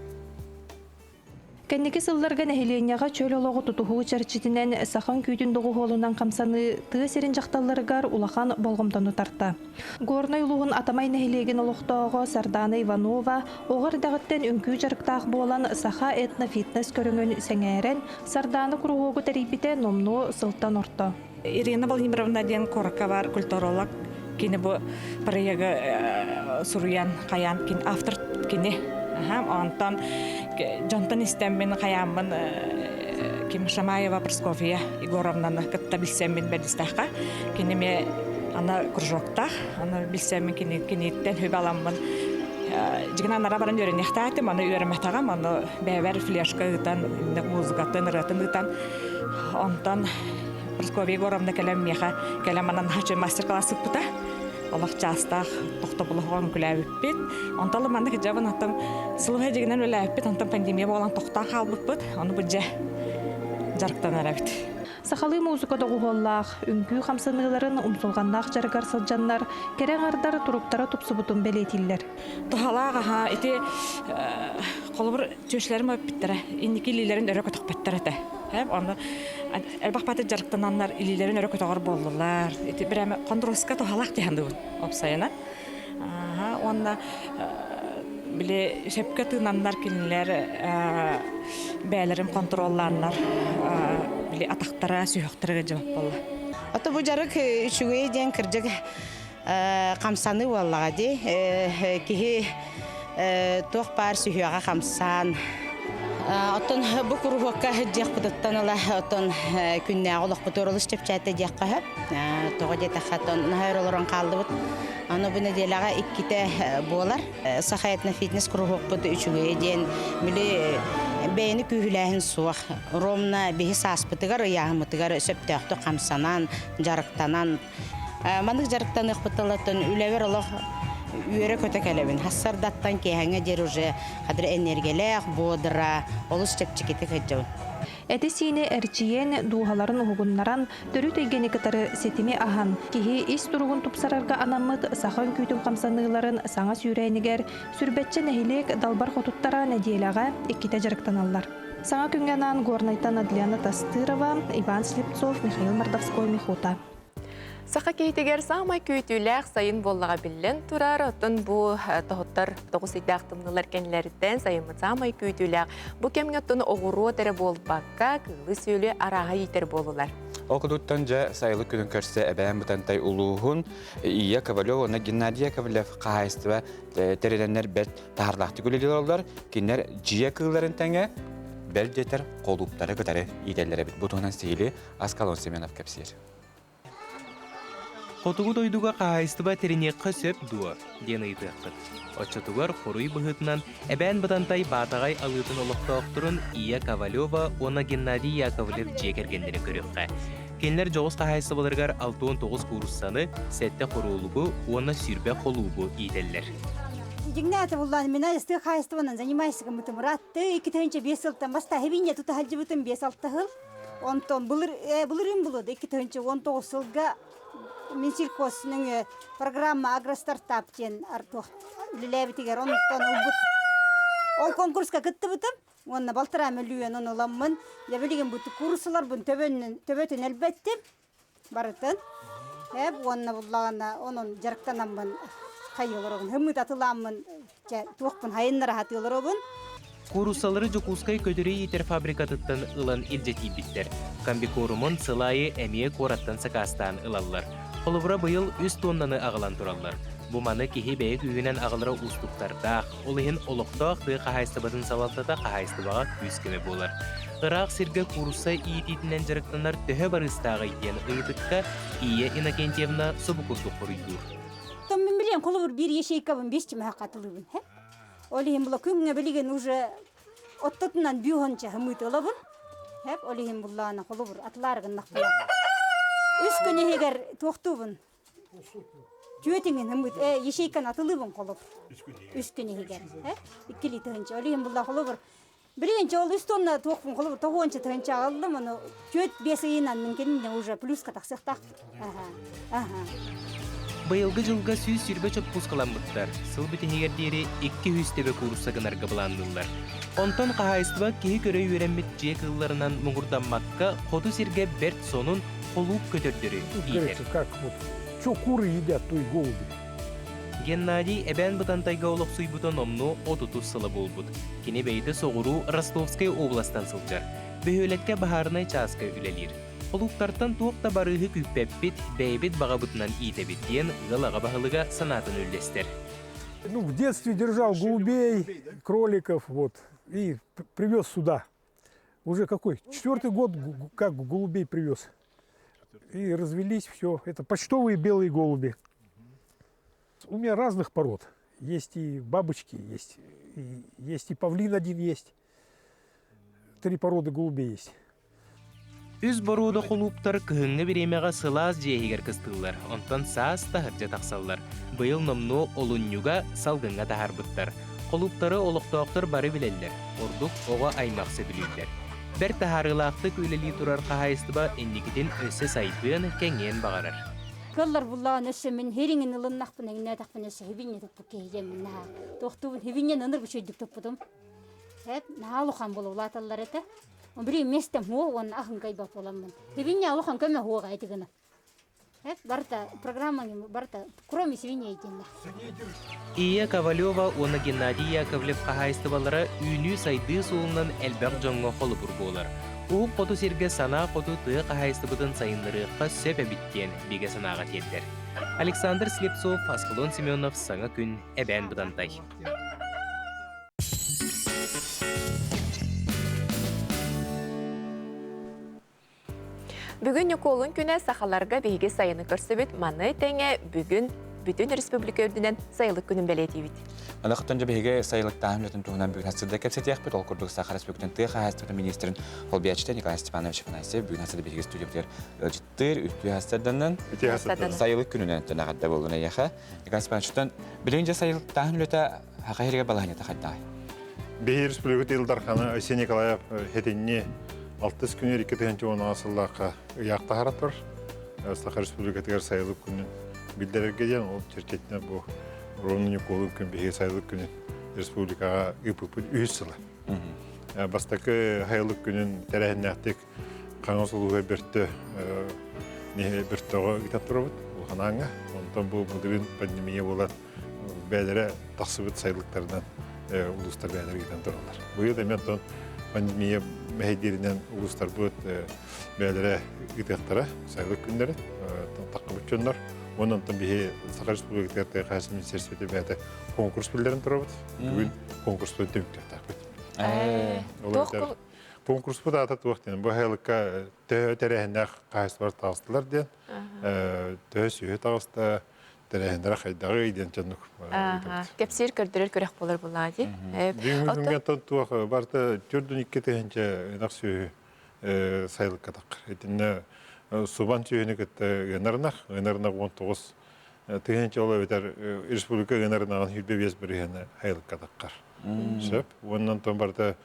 I: Кэнники сылларга нэһилиэнньэҕэ чөл олоҕу тутуһуу чэрчитинэн саха үҥкүүтүн доҕуһуолунан хамсаныы тыа сирин дьахталларыгар улахан болҕомтону тарта. Горнай улууһун Атамай нэһилиэгин олохтооҕо Сардаана Иванова оҕо эрдэҕиттэн үҥкүү дьарыктаах буолан саха этнофитнес көрүҥүн сэҥээрэн Сардаана куруһуогу тэрийбитэ номнуо сылтан орто.
J: Ирина Владимировна диэн куоракка баар культуролог кини бу проегы суруйан хайаан кини автор кини онтон дьонтон истэммин хайааммын ким Шамаева Прасковья Егоровнаны кытта билсэммин бэрдистэххэ кини ме Аны кружоктаах, аны билсэммин кини киниттэн хүбэ аламмын дьигинэ анара баран үөрэниэхтээтим, аны үөрэммэтэҕим, аны бэйэбэр флешка ыытан, музыкатын, ырыатын ыытан, онтон Прасковья Егоровна кэлэн миэхэ кэлэн манан хачы мастер-класс ыппыта. Олох чаастаах тохтобулуһуган үҥкүлээбиппит. Онтон маннык дьабын оттон сылыһа дьигинэн үлэлээбиппит, онтон пандемия буолан тохтоон хаалбыппыт. Ону бу дьэ дьарыктанар эбит.
I: Сахалыы музыка доҕуһуоллаах, үҥкүү хамсаныыларын умсулҕаннаах дьарыгар сылдьаннар, кэрэ аҥардар туруктара тупсубутун бэлиэтииллэр.
J: Туһалаах аһа ити холобур чүөчэлэрим өппүттэрэ, инники илиилэрин өрө көтөхпөттөр этэ. Ону элбэх баты дьарыктананнар илиилэрин өрө көтөҕөр буоллулар. Ити бирэме хондуруоска туһалаах диһандыбын опсайынан. Уонна били сөпкө тыынаннар кинилэр бэйэлэрин хонтуруоллааннар били атахтара сүһүөхтэрэ дьыбап буолла.
K: Ото бу дьарык үчүгэй диэн кырдьык хамсаныы буоллаҕа дии. Киһи туох баар сүһүөҕэ хамсаан Оттон бу куруһуокка сылдьыахпытыттан ыла оттон күннээҕи олохпутугар олус чэпчээтэ диэххэ сөп. Тоҕо диэтэххэ, оттон наһаа өр олорон хааллыбыт. Аны бу нэдиэлэҕэ иккитэ буолар. Саха этнофитнес куруһуокпут үчүгэйэ диэн били бэйэни күүһүлээһин суох. Ровно биһи сааспытыгар, ыйааһыммытыгар сөптөөхтүк хамсанан, дьарыктанан Маннык дьарыктаныахпыттан үлэбэр олох үөрэ-көтө кэлэбин. Хассардаттан киэһэҥҥэ диэри уже хадыр энергиялээх, бодра, олус чэпчэкитик сылдьабын.
I: Эти-сиини эрчийэн, дууһаларын уһугуннаран, төрүт эйгэни кытары ситими аһан, киһи ис туругун тупсарарга анаммыт саха үҥкүүтүн хамсаныыларын саҥа сүүрээнигэр Сүрбэччэ нэһилиэк далбар хотуттара нэдиэлэҕэ иккитэ дьарыктаналлар. Саҥа күҥҥэ анаан Горнайтан Адлена Тастырова, Иван Слепцов, Михаил Мордовской, Михута.
A: Саха киһитигэр саамай күүтүүлээх сайын буоллаҕа биллэн турар. Оттон бу тоһуттар тоҕус ыйдаах тымныылар кэннилэриттэн сайыммыт саамай күүтүүлээх. Бу кэмҥэ оттон оҕуруот эрэ буолбакка, кыылы-сүөлү арааһа иитэр буолулар.
B: Ол кудуттан дьэ сайылык күнүн көрсө Эбээн Бытантай улууһун Ия Ковалева уонна Геннадий Яковлев хаһаайыстыба тэринэннэр бэрт таһарлаахтык үлэлии олороллор. Кинилэр дьиэ кыылларын тэҥэ бэл диэтэр холууптары кытары иитэллэр эбит. Бу туһунан сиһилии Аскалон Семенов кэпсиир.
L: Хотугу дойдуга хаһаайыстыба тэриниэххэ сөп дуо? диэн ыйытыаххыт. Оччотугар хоруй быһыытынан Эбээн Бытантай Баатаҕай алыытын олохтоохторун Ия Ковалева уонна Геннадий Яковлев дьиэ кэргэннэрин көрүөххэ. Кинилэр дьоҕус хаһаайыстыбаларыгар 69 кууруссаны, сэттэ хоруолугу уонна 20 холуубу иитэллэр.
M: Дьиҥнээтэ буллаан мин айыстыы хаһаайыстыбанан занимайся гыммытым ыраатты. 2005 сылтан баста хебинье тута сылдьыбытым 5-6 сыл. Онтон былыр былырыын булуода 2019 сылга Минсельхоз нөҥүө программа агростартап диэн артуох үлэлээбитигэр онтон ылбыт ол конкурска кыттыбытым уонна балтараа мөлүйүөн ону ыламмын дьэ билигин бу куурусаларбын төбөтүн элбэттим барытын эп уонна буллаҕына онон дьарыктанаммын хайыыларабын хымыт атылааммын Чэ, туохпун хайыннара сатыыларобун.
L: Кууруссалары Дьокуускай көтөрү иитэр фабрикатыттан ылан илдьэ тиийбиттэр. Комбикорумун сыл аайы эмиэ куораттан сакаастаан ылаллар. Холобура, быйыл үс туоннаны аҕалан тураллар. Бу маны киһи бэйэ күүһүнэн аҕалара уустуктардаах, ол иһин олохтоох тыа хаһаайыстыбатын салалтата хаһаайыстыбаҕа күүс-көмө буолар. Ыраах сиргэ куурусса иитиитинэн дьарыктанар төһө барыыстааҕый диэн ыйытыкка Ия Иннокентьевна субу курдук хоруйдуур.
M: Мин билиэн холобур биир ячейкабын бес чымаха хатылыбын. Ол иһин була күҥҥэ билигин уже оттотунан бүүһонча хымыытылабын. Хеп ол иһин буллаана холобур атлаар гыннахпына. Үс күн иһигэр туохтуубун. Түөтиҥин хымыт э ячейканы атылыбын холобур. Үс күн иһигэр. Э иккили тыһынча. Ол иһин булла холобур Билигин ол үс тонна туохпун холобур тоҕуонча тыһынча аҕаллым ону түөрт биэс ыйынан мин кинини уже плюска тахсыахтаахпыт. Аха.
L: Быйылгы дьылга 120 чоппуускаламмыттар. Сыл бүтэһигэр диэри 200 төбө куурусса гынарга былаанныыллар. Онтон хаһаайыстыба киһи көрө үөрэммит дьиэ кыылларынан муҥурдаммакка хоту сиргэ бэрт сонун холууп көтөрдөрү иитэр.
N: Как вот, что куры едят, то и голуби.
L: Геннадий Эбээн Бытантайга олохсуйбута номнуо отутус сыла буолбут. Кини бэйэтэ соҕуруу Ростовскай областан сылдьар. Бөһүөлэккэ баһаарынай чааска үлэлиир. Холууптартан туох да барыыһы күүппэппит, бэйэбит баҕабытынан иитэбит диэн ыал аҕа баһылыга санаатын үллэстэр.
N: Ну, в детстве держал голубей, кроликов, вот, и привез сюда. Уже какой? Четвертый год как голубей привез. И развелись все. Это почтовые белые голуби. У меня разных пород. Есть и бабочки, есть и, есть и павлин один есть. Три породы голубей есть.
L: Үс боруода холууптар кыһыҥҥы бириэмэҕэ сылаас дьиэ иһигэр кыстыыллар, онтон саас таһырдьа тахсаллар. Быйыл номнуо олунньуга салгыҥҥа таһаарбыттар. Холууптары олохтоохтор бары билэллэр, ордук оҕо аймах сөбүлүүллэр. Бэрт таһаарыылаахтык үлэлии турар хаһаайыстыба инникитин өссө сайдыан, кэҥиэн баҕарар.
M: Кыллар буллаҕын өссө мин хириҥин ылыннахпына иҥнээтэхпинэ өссө хибинньэ туппут киһи диэммин наһаа туохтуубун хибинньэн ыныр үчүгэйдик туппутум. Эп наһаа улахан буола улааталлар этэ. Бiri местем хуо уонна ахынкайбат буоламмын. Хибинньэ улахан көмө хуоҕа эти гына. Эп барыта программа барыта кроме свиней диэннэр.
L: Ия Ковалева уонна Геннадий Яковлев хаһаайыстыбалара үүнүү-сайдыы суолунан элбэх дьоҥҥо холобур буолар. Уһук хоту сиргэ санаа хоту тыа хаһаайыстыбытын сайыннарыахха сөп эбит диэн бигэ санааҕа тиэрдэр. Александр Слепцов, Аскалон Семенов «Саҥа күн» Эбээн Бытантай.
A: Бүгүн Ньукуолун күнэ сахаларга биһиги сайыны көрсөбүт. Маны тэҥэ бүгүн бүтүн республика үрдүнэн сайылык күнүн бэлиэтиибит.
B: Манахтан дьэ биһиги сайылыктааһын үлэтин туһунан бүгүн хасырда кэпсэтиэхпит. Ол курдук Саха Республикатын тыа хаһаайыстыбатын министрин холбуйааччыта Николай Степанович Афанасьев бүгүн хасырда биһиги студиябытыгар ыалдьыттыыр үтүө хасырданан сайылык күнүнэн эҕэрдэ буоллун эйиэхэ. Николай Степановичтан билигин дьэ сайылыктааһын үлэтэ Саха сиригэр балаһыанньата хайдаҕай?
O: Биһиги республика Ил Дархана Айсен Николаев хэтинни алтыс күнү 2010 сыллаахха ыйаах таһара турар. Саха Республикатыгар сайылык күнүн билдэрэргэ диэн ол чэрчэтинэн бу Ровно Ньукуолун күн биһиги сайылык күнүн республикаҕа ыыппыппыт үһүс сыла. Бастакы сайылык күнүн тэрээһиннээхтик Хаҥас улууһа Бөртө Бөртөҕө ыытан турабыт Улаханааҥҥа. Онтон бу былырыын пандемия буолан бэйэлэрэ тахсыбыт сайылыктарынан улуустар бэйэлэрэ ыытан тураллар. Быйыл эмиэ онтон пандемия мэһэйдииринэн улуустарбыт бэйэлэрэ ыытыахтара сайылык күннэрин таххыбыт дьоннор. Уонна онтон биһи Саха Республикатыгар тыа хаһаайыстыбатын министерствота бэйэтэ конкурс биллэрэн турабыт. Бүгүн конкурспутун түмүктүөхтээхпит. Конкурспут аата туох диэн, бу сайылыкка төһө тэрээһиннээх хаһаайыстыбалар таҕыстылар диэн, төһө сүөһү таҕыста, тэрээһиннэрэ хайдаҕый диэн дьоннук
A: Кэпсиир көрдөрөр күрэх буолар булаа дии.
O: Бүгүҥҥү күҥҥэ туох барыта 42 тыһыынча ынах сүөһү сайылыкка таххар. Итиннэ субан сүөһүнү кытта ыанар ынах, ыанар ынах 19 тыһыынча ол эбэтэр республика ыанар ынаҕын 25 бырыһыана сайылыкка таххар. Сөп. Уонна онтон барыта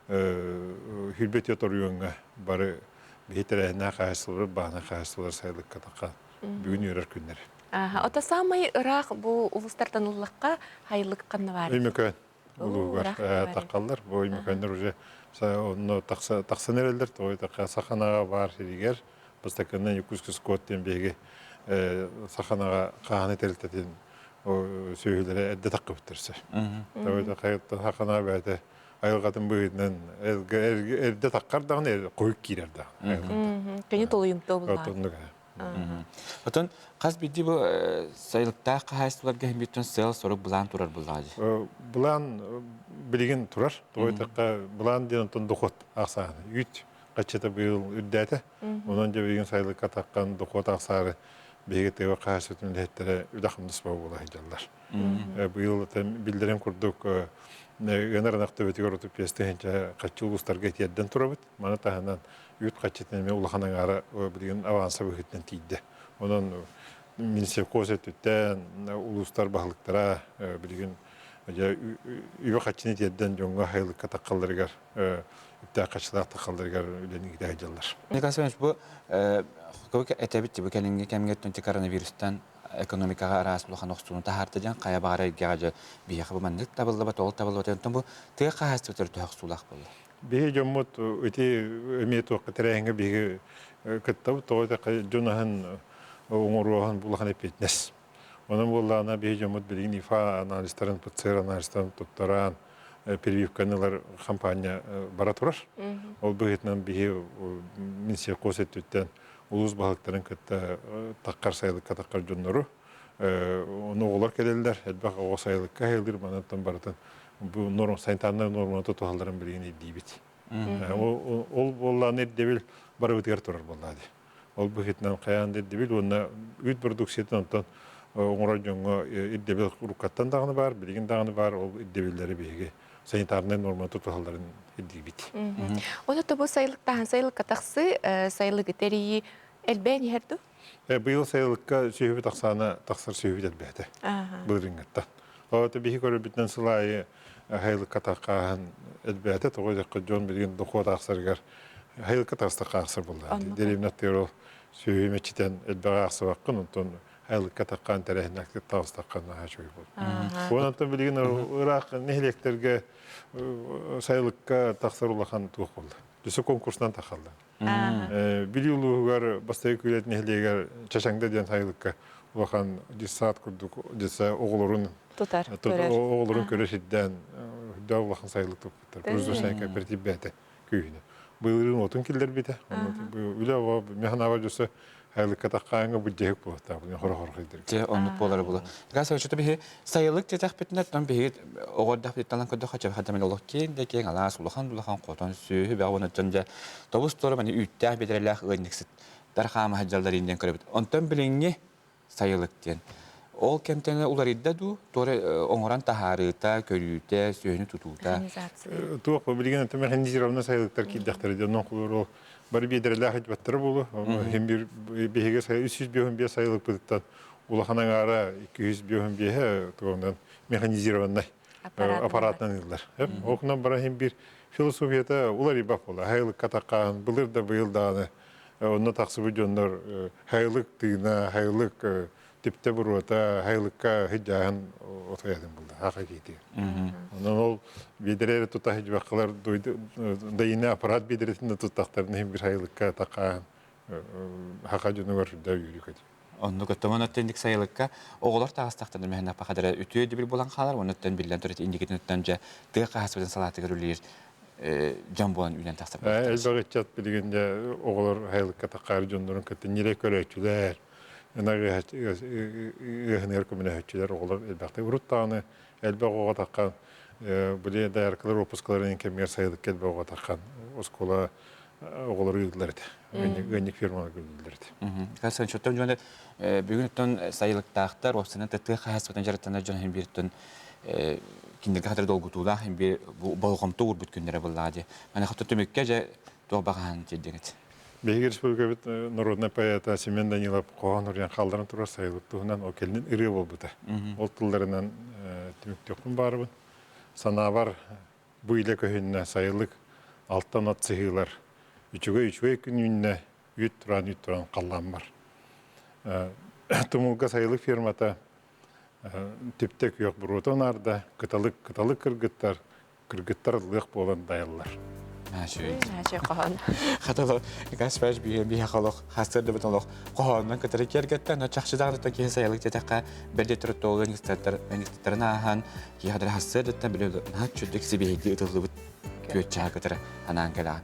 O: 24 оройуоҥҥа бары биһи тэрээһиннээх хаһаайыстыбалар, бааһынай хаһаайыстыбалар сайылыкка тахха бүгүн үөрэр күннэр.
A: Ото самай ыраах бу улуустартан ыллахха хайылык ханна баар?
O: Өймөкөөн улуугар таххаллар. Бу Өймөкөөннөр уже онно тахсан эрэллэр. Тоҕо диэтэххэ Саханаҕа баар сиригэр бастакынан Якутский скот диэн биһиги Саханаҕа хаһааны тэрилтэтин сүөһүлэрэ эрдэ таххыбыттар сөп. Тоҕо диэтэххэ Саханаҕа бэйэтэ айылҕатын быһыытынан эрдэ таххар даҕаны хойут киирэр даҕаны.
A: Кини толуйумтуо буллаҕа.
B: Отон хас биирдии бу сайылыктаах хаһаайыстыбаларга иһин сыал-сорук былаан турар буллаҕа дии.
O: Былаан билигин турар. Тоҕо диэтэххэ былаан диэн онтон дохуот ахсаана. Үүт хаччата быйыл үрдээтэ. Онон дьэ билигин сайылыкка таххан дохуот ахсаары биһиги тыа хаһаайыстыбатын үлэһиттэрэ үлэ-хамнас буола сылдьаллар. Быйыл биллэрин курдук ыанар ынах төбөтүгэр 35 тыһыынча хаччы улуустарга тиэрдэн турабыт. Маны таһынан үүт хаччытын эмиэ улахан аҥаара билигин аванса быһыытынан тиийдэ. Онон Минсельхоз өттүттэн улуустар баһылыктара билигин дьэ үбү хаччыны тиэрдэн дьоҥҥо сайылыкка таххалларыгар үптээх хаччылаах таххалларыгар үлэни ыыта сылдьаллар.
B: Николай Семенович, бу этэбит бу кэлиҥҥи кэмҥэ коронавирустан экономикаҕа араас улахан охсууну таһаарда диэн хайа баҕарар эйгэҕэ дьэ биһиэхэ бу маннык табыллыбат, ол табыллыбат. Онтон бу тыа хаһаайыстыбатыгар төһө охсуулаах буолла?
O: Биһиги дьоммут ити эмиэ туохха тэрээһиҥҥэ биһиги кыттабыт, тоҕо диэтэххэ дьон аһын оҥоруоһун улахан эппиэтинэс. Онон буоллаҕына биһиги дьоммут билигин ИФА анализтарын, ПЦР анализтарын туттаран прививканы ылар хампаанньа бара турар. Ол быһыытынан биһи Минсельхоз өттүттэн улуус баһылыктарын кытта таххар сайылыкка таххар дьоннору ону оҕолор кэлэллэр, элбэх оҕо сайылыкка айылыыр, манан барытын бу норм санитарнай нуорманы тутуһалларын билигин ирдиибит. Ол буоллаҕына ирдэбил барыбытыгар турар буоллаа дии. Ол быһыытынан хайаан да ирдэбил уонна үүт продукциятын онтон оҥорор дьоҥҥо ирдэбил уруккаттан даҕаны баар, билигин даҕаны баар, ол ирдэбиллэри биһиги санитарнай нуорма тутуһалларын ирдиибит.
A: Ону тобу сайылыктаһан сайылыкка тахсы, сайылыгы тэрийии элбээн иһэр дуу?
O: Быйыл сайылыкка сүөһүбүт ахсаана тахсар сүөһүбүт элбээтэ. Былырыыҥҥыттан. Ол биһи көрөрбүтүнэн сыл аайы сайылыкка таххааһын элбээтэ. Тоҕо диэххэ дьон билигин дохуот аахсарыгар сайылыкка таҕыстахха аахсар буолла. Дэриэбинэ аттыгар ол сүөһү мэччитэн элбэҕи аахсыбаккын, онтон сайылыкка таххаан тэрээһиннээхтик таҕыстахха наһаа үчүгэй буолла. Онон билигин ыраах нэһилиэктэргэ сайылыкка тахсар улахан туох буолла. Өссө конкурсунан тахаллар. Бүлүү улууһугар Бастайы Күүлэт нэһилиэгэр Чачаҥда диэн сайылыкка улахан детсад курдук детсад оҕолорун
A: тутар
O: оҕолорун көрө сирдээн үрдээх улахан сайылык туппуттар. Производственный кооператив бэйэтэ күүһүнэ. Былырыын отун киллэрбитэ. Үлэ оҕо механаба дьоса сайылыкка таххааҥҥа бу дьэһик буолуохтаах хоро-хоро хайдыр.
B: Дьэ оннук буолара була. Газ очото биһи сайылык тиэтэхпитинэ оттон биһиги оҕордохпут талан көрдөххө чэбэхэ олох киэҥ да киэҥ алаас улахан улахан хотон сүөһү бөҕө онтон дьэ тобус туора маны үүттээх биэдэрэлээх ыанньыксыттар хаама сылдьаллар диэн көрөбүт. Онтон билиҥҥи сайылык диэн. Ол кэмтэн уларыйда дуу, туора оҥорон таһаарыыта, көрүүтэ, сүөһүнү тутуута.
O: Туох билигин механизированный сайылыктар киирдэхтэрэ дьоннон холору бары биэдэрэлээх этибэттэрэ буолуо. Хим бир биһиги 355 сайылыкпытыттан улахан аҥаара 255 тугунан механизированный аппаратынан ыллар. Окунан баран хим бир философията уларыйбат буола. Хайылыкка таққаан былыр да быйыл даҕаны онно тахсыбыт дьоннор хайылык тыына, хайылык типте буруота, хайылыкка хыдьааһын отуйатын булда, хаха киитигэр. Онон ол биэдэрэ тута хыдьыбаккалар дайыны аппарат биэдэрэтин да туттахтарын иһин бир хайылыкка таққааһын хаха дьонугар да үөрүү көтү.
B: Оннук оттон оттон сайылыкка оҕолор таҕыстахтарына мэһэн аппахадара үтүө өйдөбүл буолан хаалар, оннуттан биллэн турар индикитин дьэ тыа хаһаспытын салаатыгар үлэлиир дьон буолан үүнэн тахсар.
O: Элбэх ыччат билигин дьэ оҕолор хайылыкка таххаар дьоннорун кытта ньирэй көрөөччүлэр, ынах ыаһыныгар көмөлөһөөччүлэр оҕолор элбэхтик. Урут даҕаны элбэх оҕо таххан били дояркалар уоппускаларын кэмигэр сайылыкка элбэх оҕо таххан оскуола оҕолору ыытыллар этэ. Ыанньык фермаларга ыытыллар этэ.
B: Касан чоттон дьон бүгүн оттон сайылыктаахтар, уопсайынан тыа хаһаайыстыбатын дьарыктанар дьон иһин бииртэн кинилэргэ хатыр долгутуулаах иһин биир болҕомто уурбут күннэрэ буоллаҕа дии. Маныаха түмүккэ дьэ туох баҕаһын тиэрдиҥит?
O: Биһиги республикабыт народнай поэта Семен Данилов хоһоон уруйан хаалларан турар сайылык туһунан ол кэлин ырыа буолбута. Ол тылларынан түмүктүөхпүн баарыбын. Санаабар бу илэ көһүннэ сайылык алтан от сыһыылар үчүгэй үчүгэй күн үүннэ үүт тураан үүт тураан халлааммар. Тумулга сайылык фермата түптэ күөх буруота унаарда, кыталык кыталык кыргыттар кыргыттар ыллыах буолан дайаллар.
A: Наачый хоһоон.
B: Хатылы Гаспаш биһи биһи холох хастырдыбыт олох хоһоонунан кытары киэргэттэн чахчы даҕаны киһи сайылык диэтэххэ бэрди туртуолун иҥистэрин ааһан киһи хадары хастырдыттан били наһаа чүрдүк сибиһийди ытыллыбыт күөтчэһэ кытары анаан кэлэҕин.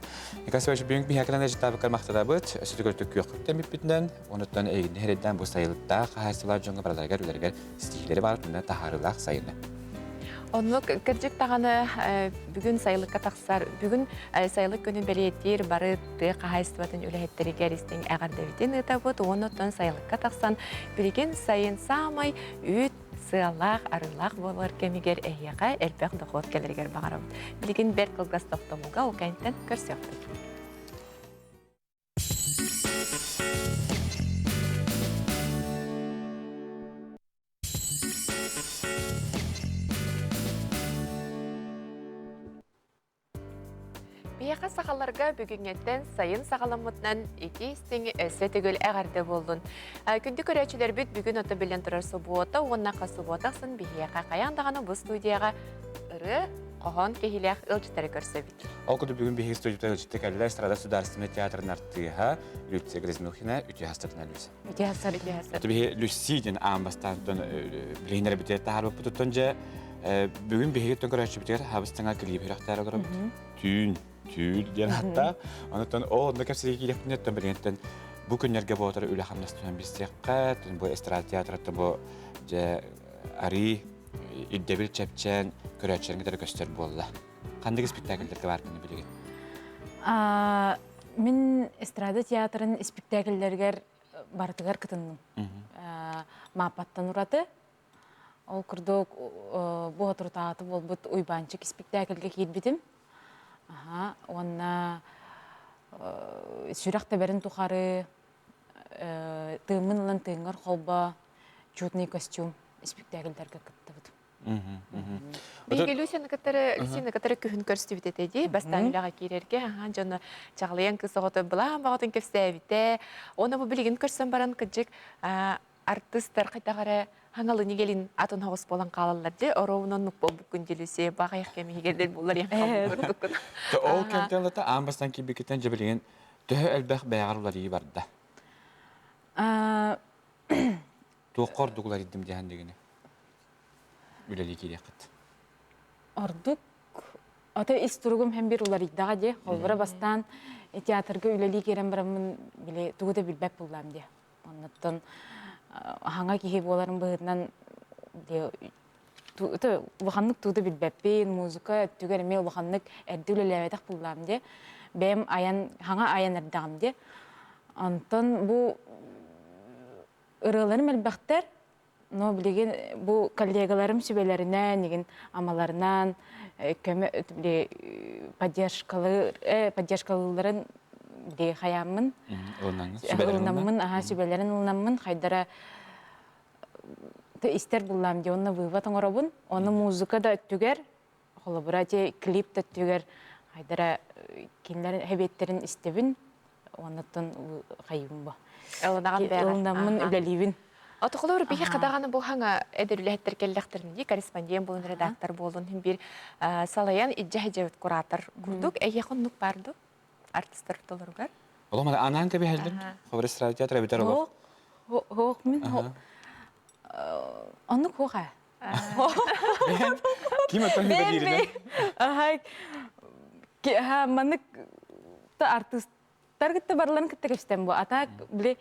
B: Гаспаш бүгүн биһи кэлэн ыжыттаабыккар махтанабыт өссө көрдүк күөххүттэн бүппүтүнэн онуттан эйигин эрэйдээн бу сайылыктаах хаһаайыстыбалар дьоҥҥо бараларыгар үлэлэригэр ситиһиилэри баар түнэ таһаарыылаах сайыны.
A: Оннук кырдьык даҕаны бүгүн сайылыкка тахсар, бүгүн сайылык күнүн бэлиэтиир бары тыа хаһаайыстыбатын үлэһиттэригэр истиҥ эҕэрдэбитин ыытабыт уонна оттон сайылыкка тахсан билигин сайын саамай үүт сыалаах, арыылаах буолар кэмигэр эһиэхэ элбэх дохуот кэлэригэр баҕарабыт. Билигин бэрт кылгас тохтобулга ол кэнниттэн көрсүөхпүт. Биһиэхэ сахаларга бүгүҥҥэттэн сайын саҕаламмытынан ити истиҥ өссө төгүл эҕэрдэ буоллун. Күндү көрөөччүлэрбит бүгүн ото билэн турар субуота уонна хас субуота ахсын биһиэхэ хайаан даҕаны бу студияҕа ырыа, хоһоон киһилээх ыалдьыттары көрсөбүт.
B: Ол курдук бүгүн биһиги студията ыалдьытта кэллэ Эстрада Государственнай театрын артыыһа Люция Грязнулхина үтүө хастатына Люся.
A: Үтүө хастар, үтүө хастар.
B: Биһи Люси диэн аан бастаан билиһиннэр битэр таһаарбыппытыттан дьэ бүгүн биһиги түн көрөөччүбүтүгэр хабыстаҥа клип үрэхтээр олоробут. Түүн, түүл диэн аттаах. Онтон ол онно кэпсэтии киириэхпинэ билигинтэн бу күннэргэ буолар үлэ хамнас түһэн билсиэххэ, бу эстрада театрыттан бу дьэ арыы ирдэбил чэпчээн көрөөччүлэрин кытары көстөр буолла. Ханнык спектакльдерге бааргын билигин?
J: Мин эстрада театрын испиктээкиллэригэр барытыгар кытынным. Мааппаттан ураты. Ол курдук бу соторутааҕыта буолбут Уйбаанчык испиктээкилгэ киирбитим. Аха, уонна сүрэх тэбэрин тухары тыыммын ылан тыыҥҥар холбо чудный костюм испиктээкилдэргэ кыттыбытым.
A: Биһиги Люсяны кытары Люсяны кытары күһүн көрсүбүт этэ дии. Бастаан үлэҕэ киирэргэ аһаа дьоно чаҕылыйан кыыс оҕото былаан баҕатын кэпсээбитэ. Уонна бу билигин көрсөн баран кырдьык артыыстар хайдах эрэ хаҥалыны келин атын оҕус буолан хаалаллар дии. Ороунан нук буолбуккун дии Люся баҕайах кэм иһигэр буллар иһэн хаалбыт курдуккун.
B: Ол кэмтэн ылата аан бастаан киирбиккиттэн дьэ билигин төһө элбэх бэйэҕэр уларыйыы барда? Туохха ордук уларыйдым диэһэн дигини үлэлии киириэххит?
J: Ордук ата ис туругум һэм бир уларыйдаҕа дии. Холобура бастаан театрга үлэлии киирэн бараммын били тугу да билбэт буллаам дии. Оннуттан хаҥа киһи буоларым быһыытынан улаханнык тугу да билбэппин, музыка өттүгэр эмиэ улаханнык эрдэ үлэлээбэтэх буллаам дии. Бэйэм айан хаҥа айан эрдэҕим дии. Онтон бу ырыаларым элбэхтэр, но билигин бу коллегаларым сүбэлэринэн, игин амаларынан көмө били поддержкалы поддержкалыылларын били хайааммын ылынаммын аха сүбэлэрин ылынаммын хайдара истэр буллаам дии онно вывод оҥоробун ону музыка да өттүгэр холобура ити клип да өттүгэр хайдара кинилэр хэбиэттэрин истэбин оннуттан хайыыбын бу ылынаммын үлэлиибин.
A: Отохолор биһи хадаҕаны бу хаҥа эдэр үлэһиттэр кэллэхтэрин дии корреспондент буолун редактор буолун бир салайан иддьэ хедьэбит куратор курдук эйиэх оннук барды артистар толоругар.
B: Олох мана анаан кэбиһэллэр. Хобар эстрада театр эбитер олох.
J: Хоох мин оннук хоох ээ.
B: Ким оттон билииринэ?
J: Аха маннык та артист кытта барыларын кытта кэпсэтэн бу. А так били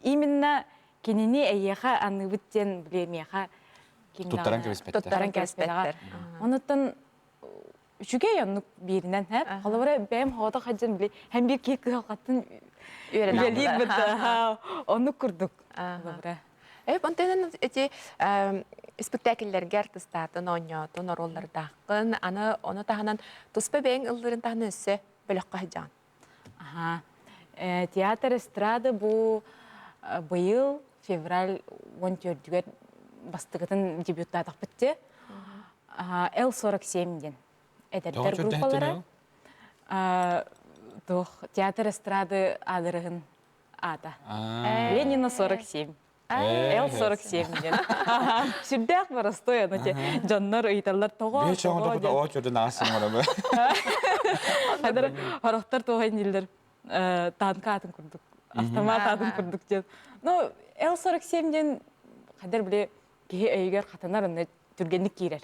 J: именно кинини эйиэхэ аныыбыт диэн били миэхэ
B: туттаран кэбиспэттэр.
A: Туттаран кэбиспэттэр.
J: Онуттан үчүгэй оннук бииринэн һэ. Холобура бэйэм хоото хадьан били һэм биир киһи кыһалҕатын үлэлиир быта оннук курдук. Холобура.
A: Онтон эти спектакльлэргэ артыстаатын, оонньоотун, оруоллардааххын, аны ону таһынан туспа бэйэҥ ыллыырын таһынан өссө бөлөххө сылдьаҕын.
J: Аха. Театр эстрады бу быйыл февраль 14-үгэр бастакытын дебюттаатахпыт те. Л-47 диэн эдэрдэр группалара. Туох театр эстрады аадырыһын аата. Ленина 47. Л-47 диэн. Сүрдээх боростой аны те дьоннор ыйыталлар тоҕо
B: Бээ чоҥ тоҕо оо чөрдөн аас саҥарабы.
J: Хадыр хорохтор тоҕо иннилер танка атын курдук, автомат атын курдук диэн. Ну, Л-47 диэн хадыр биле киһи өйүгэр хатанар онно түргэнник киирэр.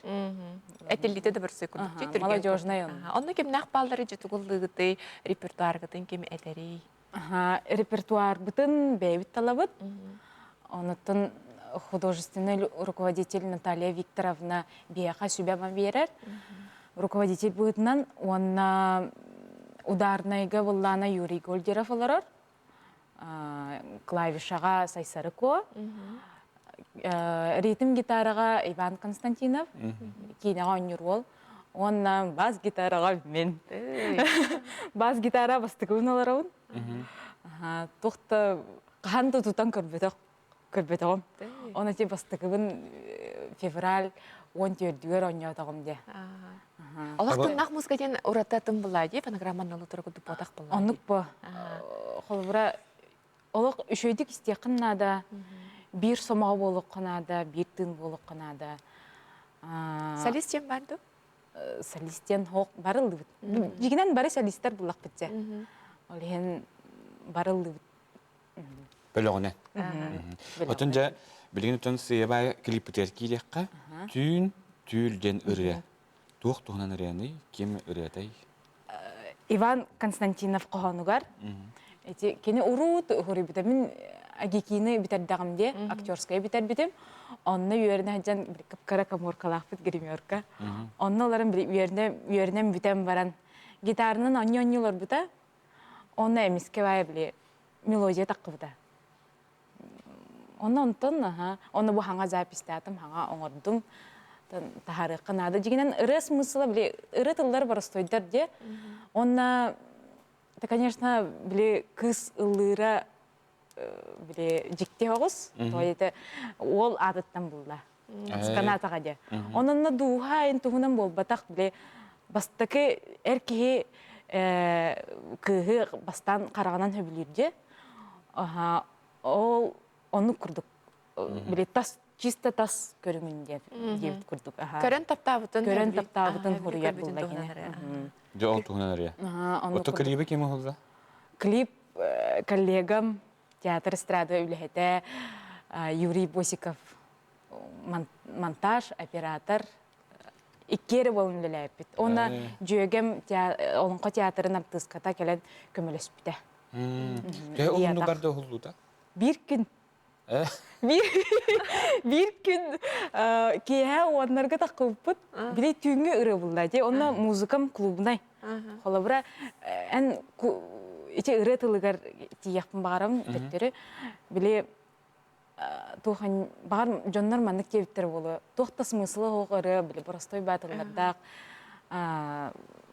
A: Этиллите да барсыы курдук.
J: Молодежный он.
A: Онно кимнээх бааллары жутугуллыгыты репертуаргытын ким этэрий?
J: Репертуарбытын бэйэбит талабыт. Онуттан художественный руководитель Наталья Викторовна биһиэхэ сүбэ биэрэр. Руководитель быһыытынан уонна ударнайга быллаана Юрий Гольдеров олорор. Клавишаҕа Сайсары Ко. Ритм гитараҕа Иван Константинов, киинэҕэ оонньуур уол. Уонна бас гитараҕа мин. Бас гитара бастакыбын олоробун. Туох да хаһан да тутан көрбөтөх көрбөтөҕүм. Оны ти бастакыбын февраль 14-үгэр оонньоотоҕум дии.
A: Олох тыннах музыка диэн ураты атын булаа дии, фонограмманналы туру курдук буотах булаа.
J: Оннук бу. Холобура олох үчүгэйдик истиэххин наада, биир сомоҕо буолуохха наада, биир тыын буолуохха наада.
A: Солист диэн бар дуу?
J: Солист диэн хоох барыллыбыт. Дьигинэн бары солистар буллахпыт дьэ. Ол иһин барыллыбыт.
B: Бөлөҕүнэн. Отон дьэ билигин отон сыйабай клиппытыгар киириэххэ түүн түүл диэн ырыа. Туох туһунан ырыаный? Ким ырыатай?
J: Иван Константинов хоһоонугар ити кини уруут уһуруйбута мин Агикины бүтэрдэҕим диэ актерская бүтэрбитим онно үөрэнэ сылдьан кыпкара коморкалаахпыт гримерка онно олорон үөрэнэн бүтэн баран гитаранан онньу онньу олорбута. Онно эмискэ баайа били мелодия таххыбыта. Онно онтон аха, онно бу хаҥа записьтаатым, хаҥа оҥордум. Таһаарыахха наада. Дьигинэн ырыа смысла били ырыа тыллар боростуойдар диэ. Онно это, конечно, били кыыс ыллыыра били дьикти оҕус. То это уол аатыттан булла. Сканатаҕа диэ. Ононно дууһа ин туһунан буолбатах били бастакы эр киһи кыыһы бастаан хараҕынан сөбүлүүр диэ. Ол оннук курдук били тас чисто тас көрүҥүн диэн диэбит курдук.
A: Көрөн таптаабытын
J: көрөн таптаабытын хуруйар булла кини.
B: Дьэ ол туһунан ырыа. Ото клиби ким оһолла?
J: Клип коллегам театр эстрада үлэһитэ Юрий Босиков монтаж оператор иккиэри буолан үлэлээппит. Уонна дьүөгэм Олоҥхо театрын артыыската кэлэн көмөлөспүтэ.
B: Төһө уһуннук да уһуллуута?
J: Биир күн. Биир күн киэһэ уоннарга таххыбыппыт. Били түүҥҥү ырыа булла дии. Онно музыкам клубнай. Холобура, эн ити ырыа тылыгар тиийиэхпин баҕарабын төттөрү. Били туох баҕар дьоннор маннык диэбиттэр буолуо. Туох да смысла суох ырыа, били простой баатыллардаах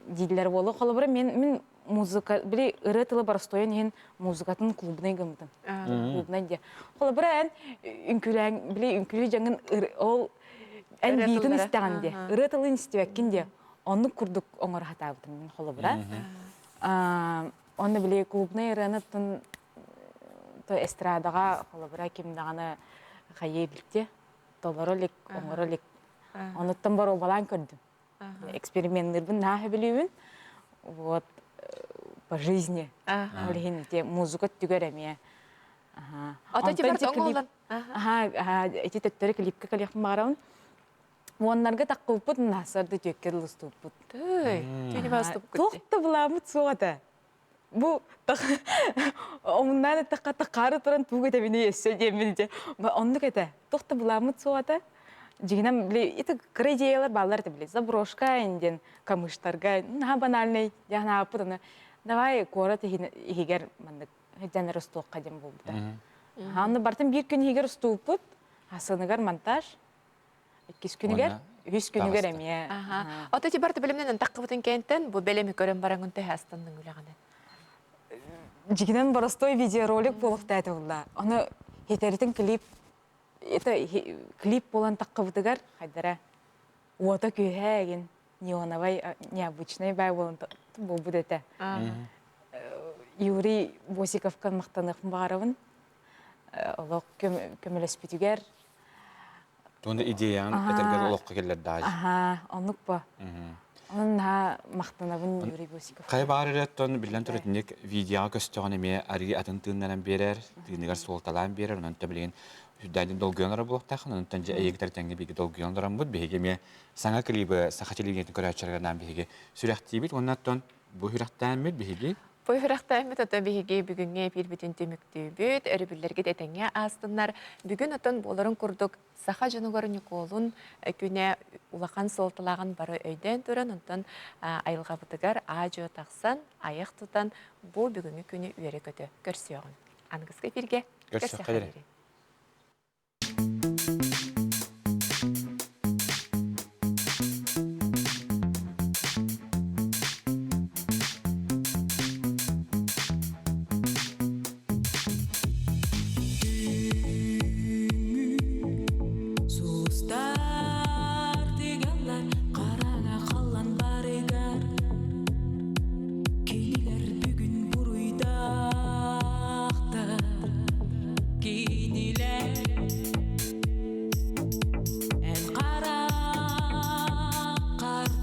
J: дииллэр буолуо. Холобура, мен музыка, били ырыа тыла боростуойун иһин музыкатын клубнай гыммытым. Клубнай диye. Холобура, эн үҥкүүлээн, били үҥкүүлүү дьаҥын ол эн биитин истэҕин диye. Ырыа тылын истибэккин диye. Оннук курдук оҥоро сатаабытым мин холобура. Онно били клубнай ырыаны то эстрадаҕа холобура ким даҕаны хайыы иликти, толоро илик, оҥоро илик. Онуттан боруобалаан көрдүм. Эксперименныырбын наһаа сөбүлүүбүн. Вот по жизни. Ол иһин ити музыка өттүгэр эмиэ.
A: Ото тибар тоҥ
J: Аха, ити төттөрү клипкэ кэлиэхпин баҕарабын. Уоннарга таххыбыппыт наһасарды түөккэ дылыстубуппут. Туох да былааммыт суох этэ. Бу омуннаан эттэххэ тахаары туран тугу этэбиний өссө диэммин дьэ оннук этэ. Туох да былааммыт суох этэ. Дьиҥинэн били ити кыра идеялар бааллар этэ били заброшка диэн камыштарга наһаа банальный диэн ааппыт аны давай куорат иһигэр маннык сылдьан устуохха диэн буолбута. Аны бартын биир күн иһигэр устууппут, асыныгар монтаж иккис күнүгэр, үһүс күнүгэр эмиэ.
A: Ото ти барты бэлэмнэн таххыбытын кэнтэн бу бэлэми көрөн бараҥын төһө астанныҥ үлэҕинэн?
J: Дьигинэн боростой видеоролик буолуохтаата булла. Аны хитеритин клип это клип буолан таххыбытыгар хайдара уота күүһэ эгин неоновай необычный бай буолан буолбут этэ. Юрий Босиковка махтаныахпын баҕарабын. Олох көмөлөспүтүгэр
B: Туонда идеяң этэргэр олоххо келлердааж.
J: Аха, оннук бо. Онон наһаа махтанабын Юрий Босиков.
B: Хайа баар эрээттон биллэн турар итинник видеоҕа көстөҕүн эмиэ арыы атын тыыннаран биэрэр, тыыныгар суолталаан биэрэр, онон билигин сүрдээдин долгуйан олорор буолуохтааххын, онтон дьэ эйигитэр тэҥҥэ биһиги долгуйан олороммут, биһиги эмиэ саҥа клибы саха телевидениетин көрөөччүлэргэ анаан биһиги сүрэхтиибит уонна оттон бу сүрэхтээммит биһиги
A: Бу үрэхтээһиммит ото биһиги бүгүҥҥү эпиирбитин түмүктүүбүт, өрөбүллэргит этэҥҥэ аастыннар. Бүгүн отон буоларын курдук саха дьонугар Ньукуолун күнэ улахан суолталааҕын бары өйдөөн туран, онтон айылҕабытыгар аа-дьуо тахсан, айах тутан бу бүгүҥҥү күнү үөрэ-көтө көрсүөҕүҥ. Аныгыскы эфиргэ
B: көрсүөххэ диэри.
P: Сустар тыгаллар хараҥа халлан барыгар Кинилэр бүгүн буруйдаахтар Кинилэр эн хараххар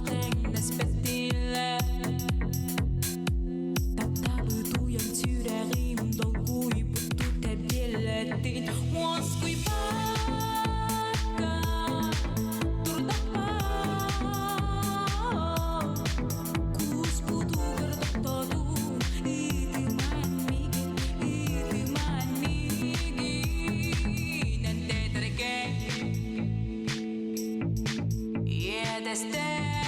P: тэҥнэспэттилэр Таптабыт уйан сүрэҕим долгуйбуттуу тэбиэлэттин Уоскуйбакка турдахпа Кууспутугар тохтотуун ыытыман миигин, ыытыман миигин эн тэтэргэ Иэдэстэр.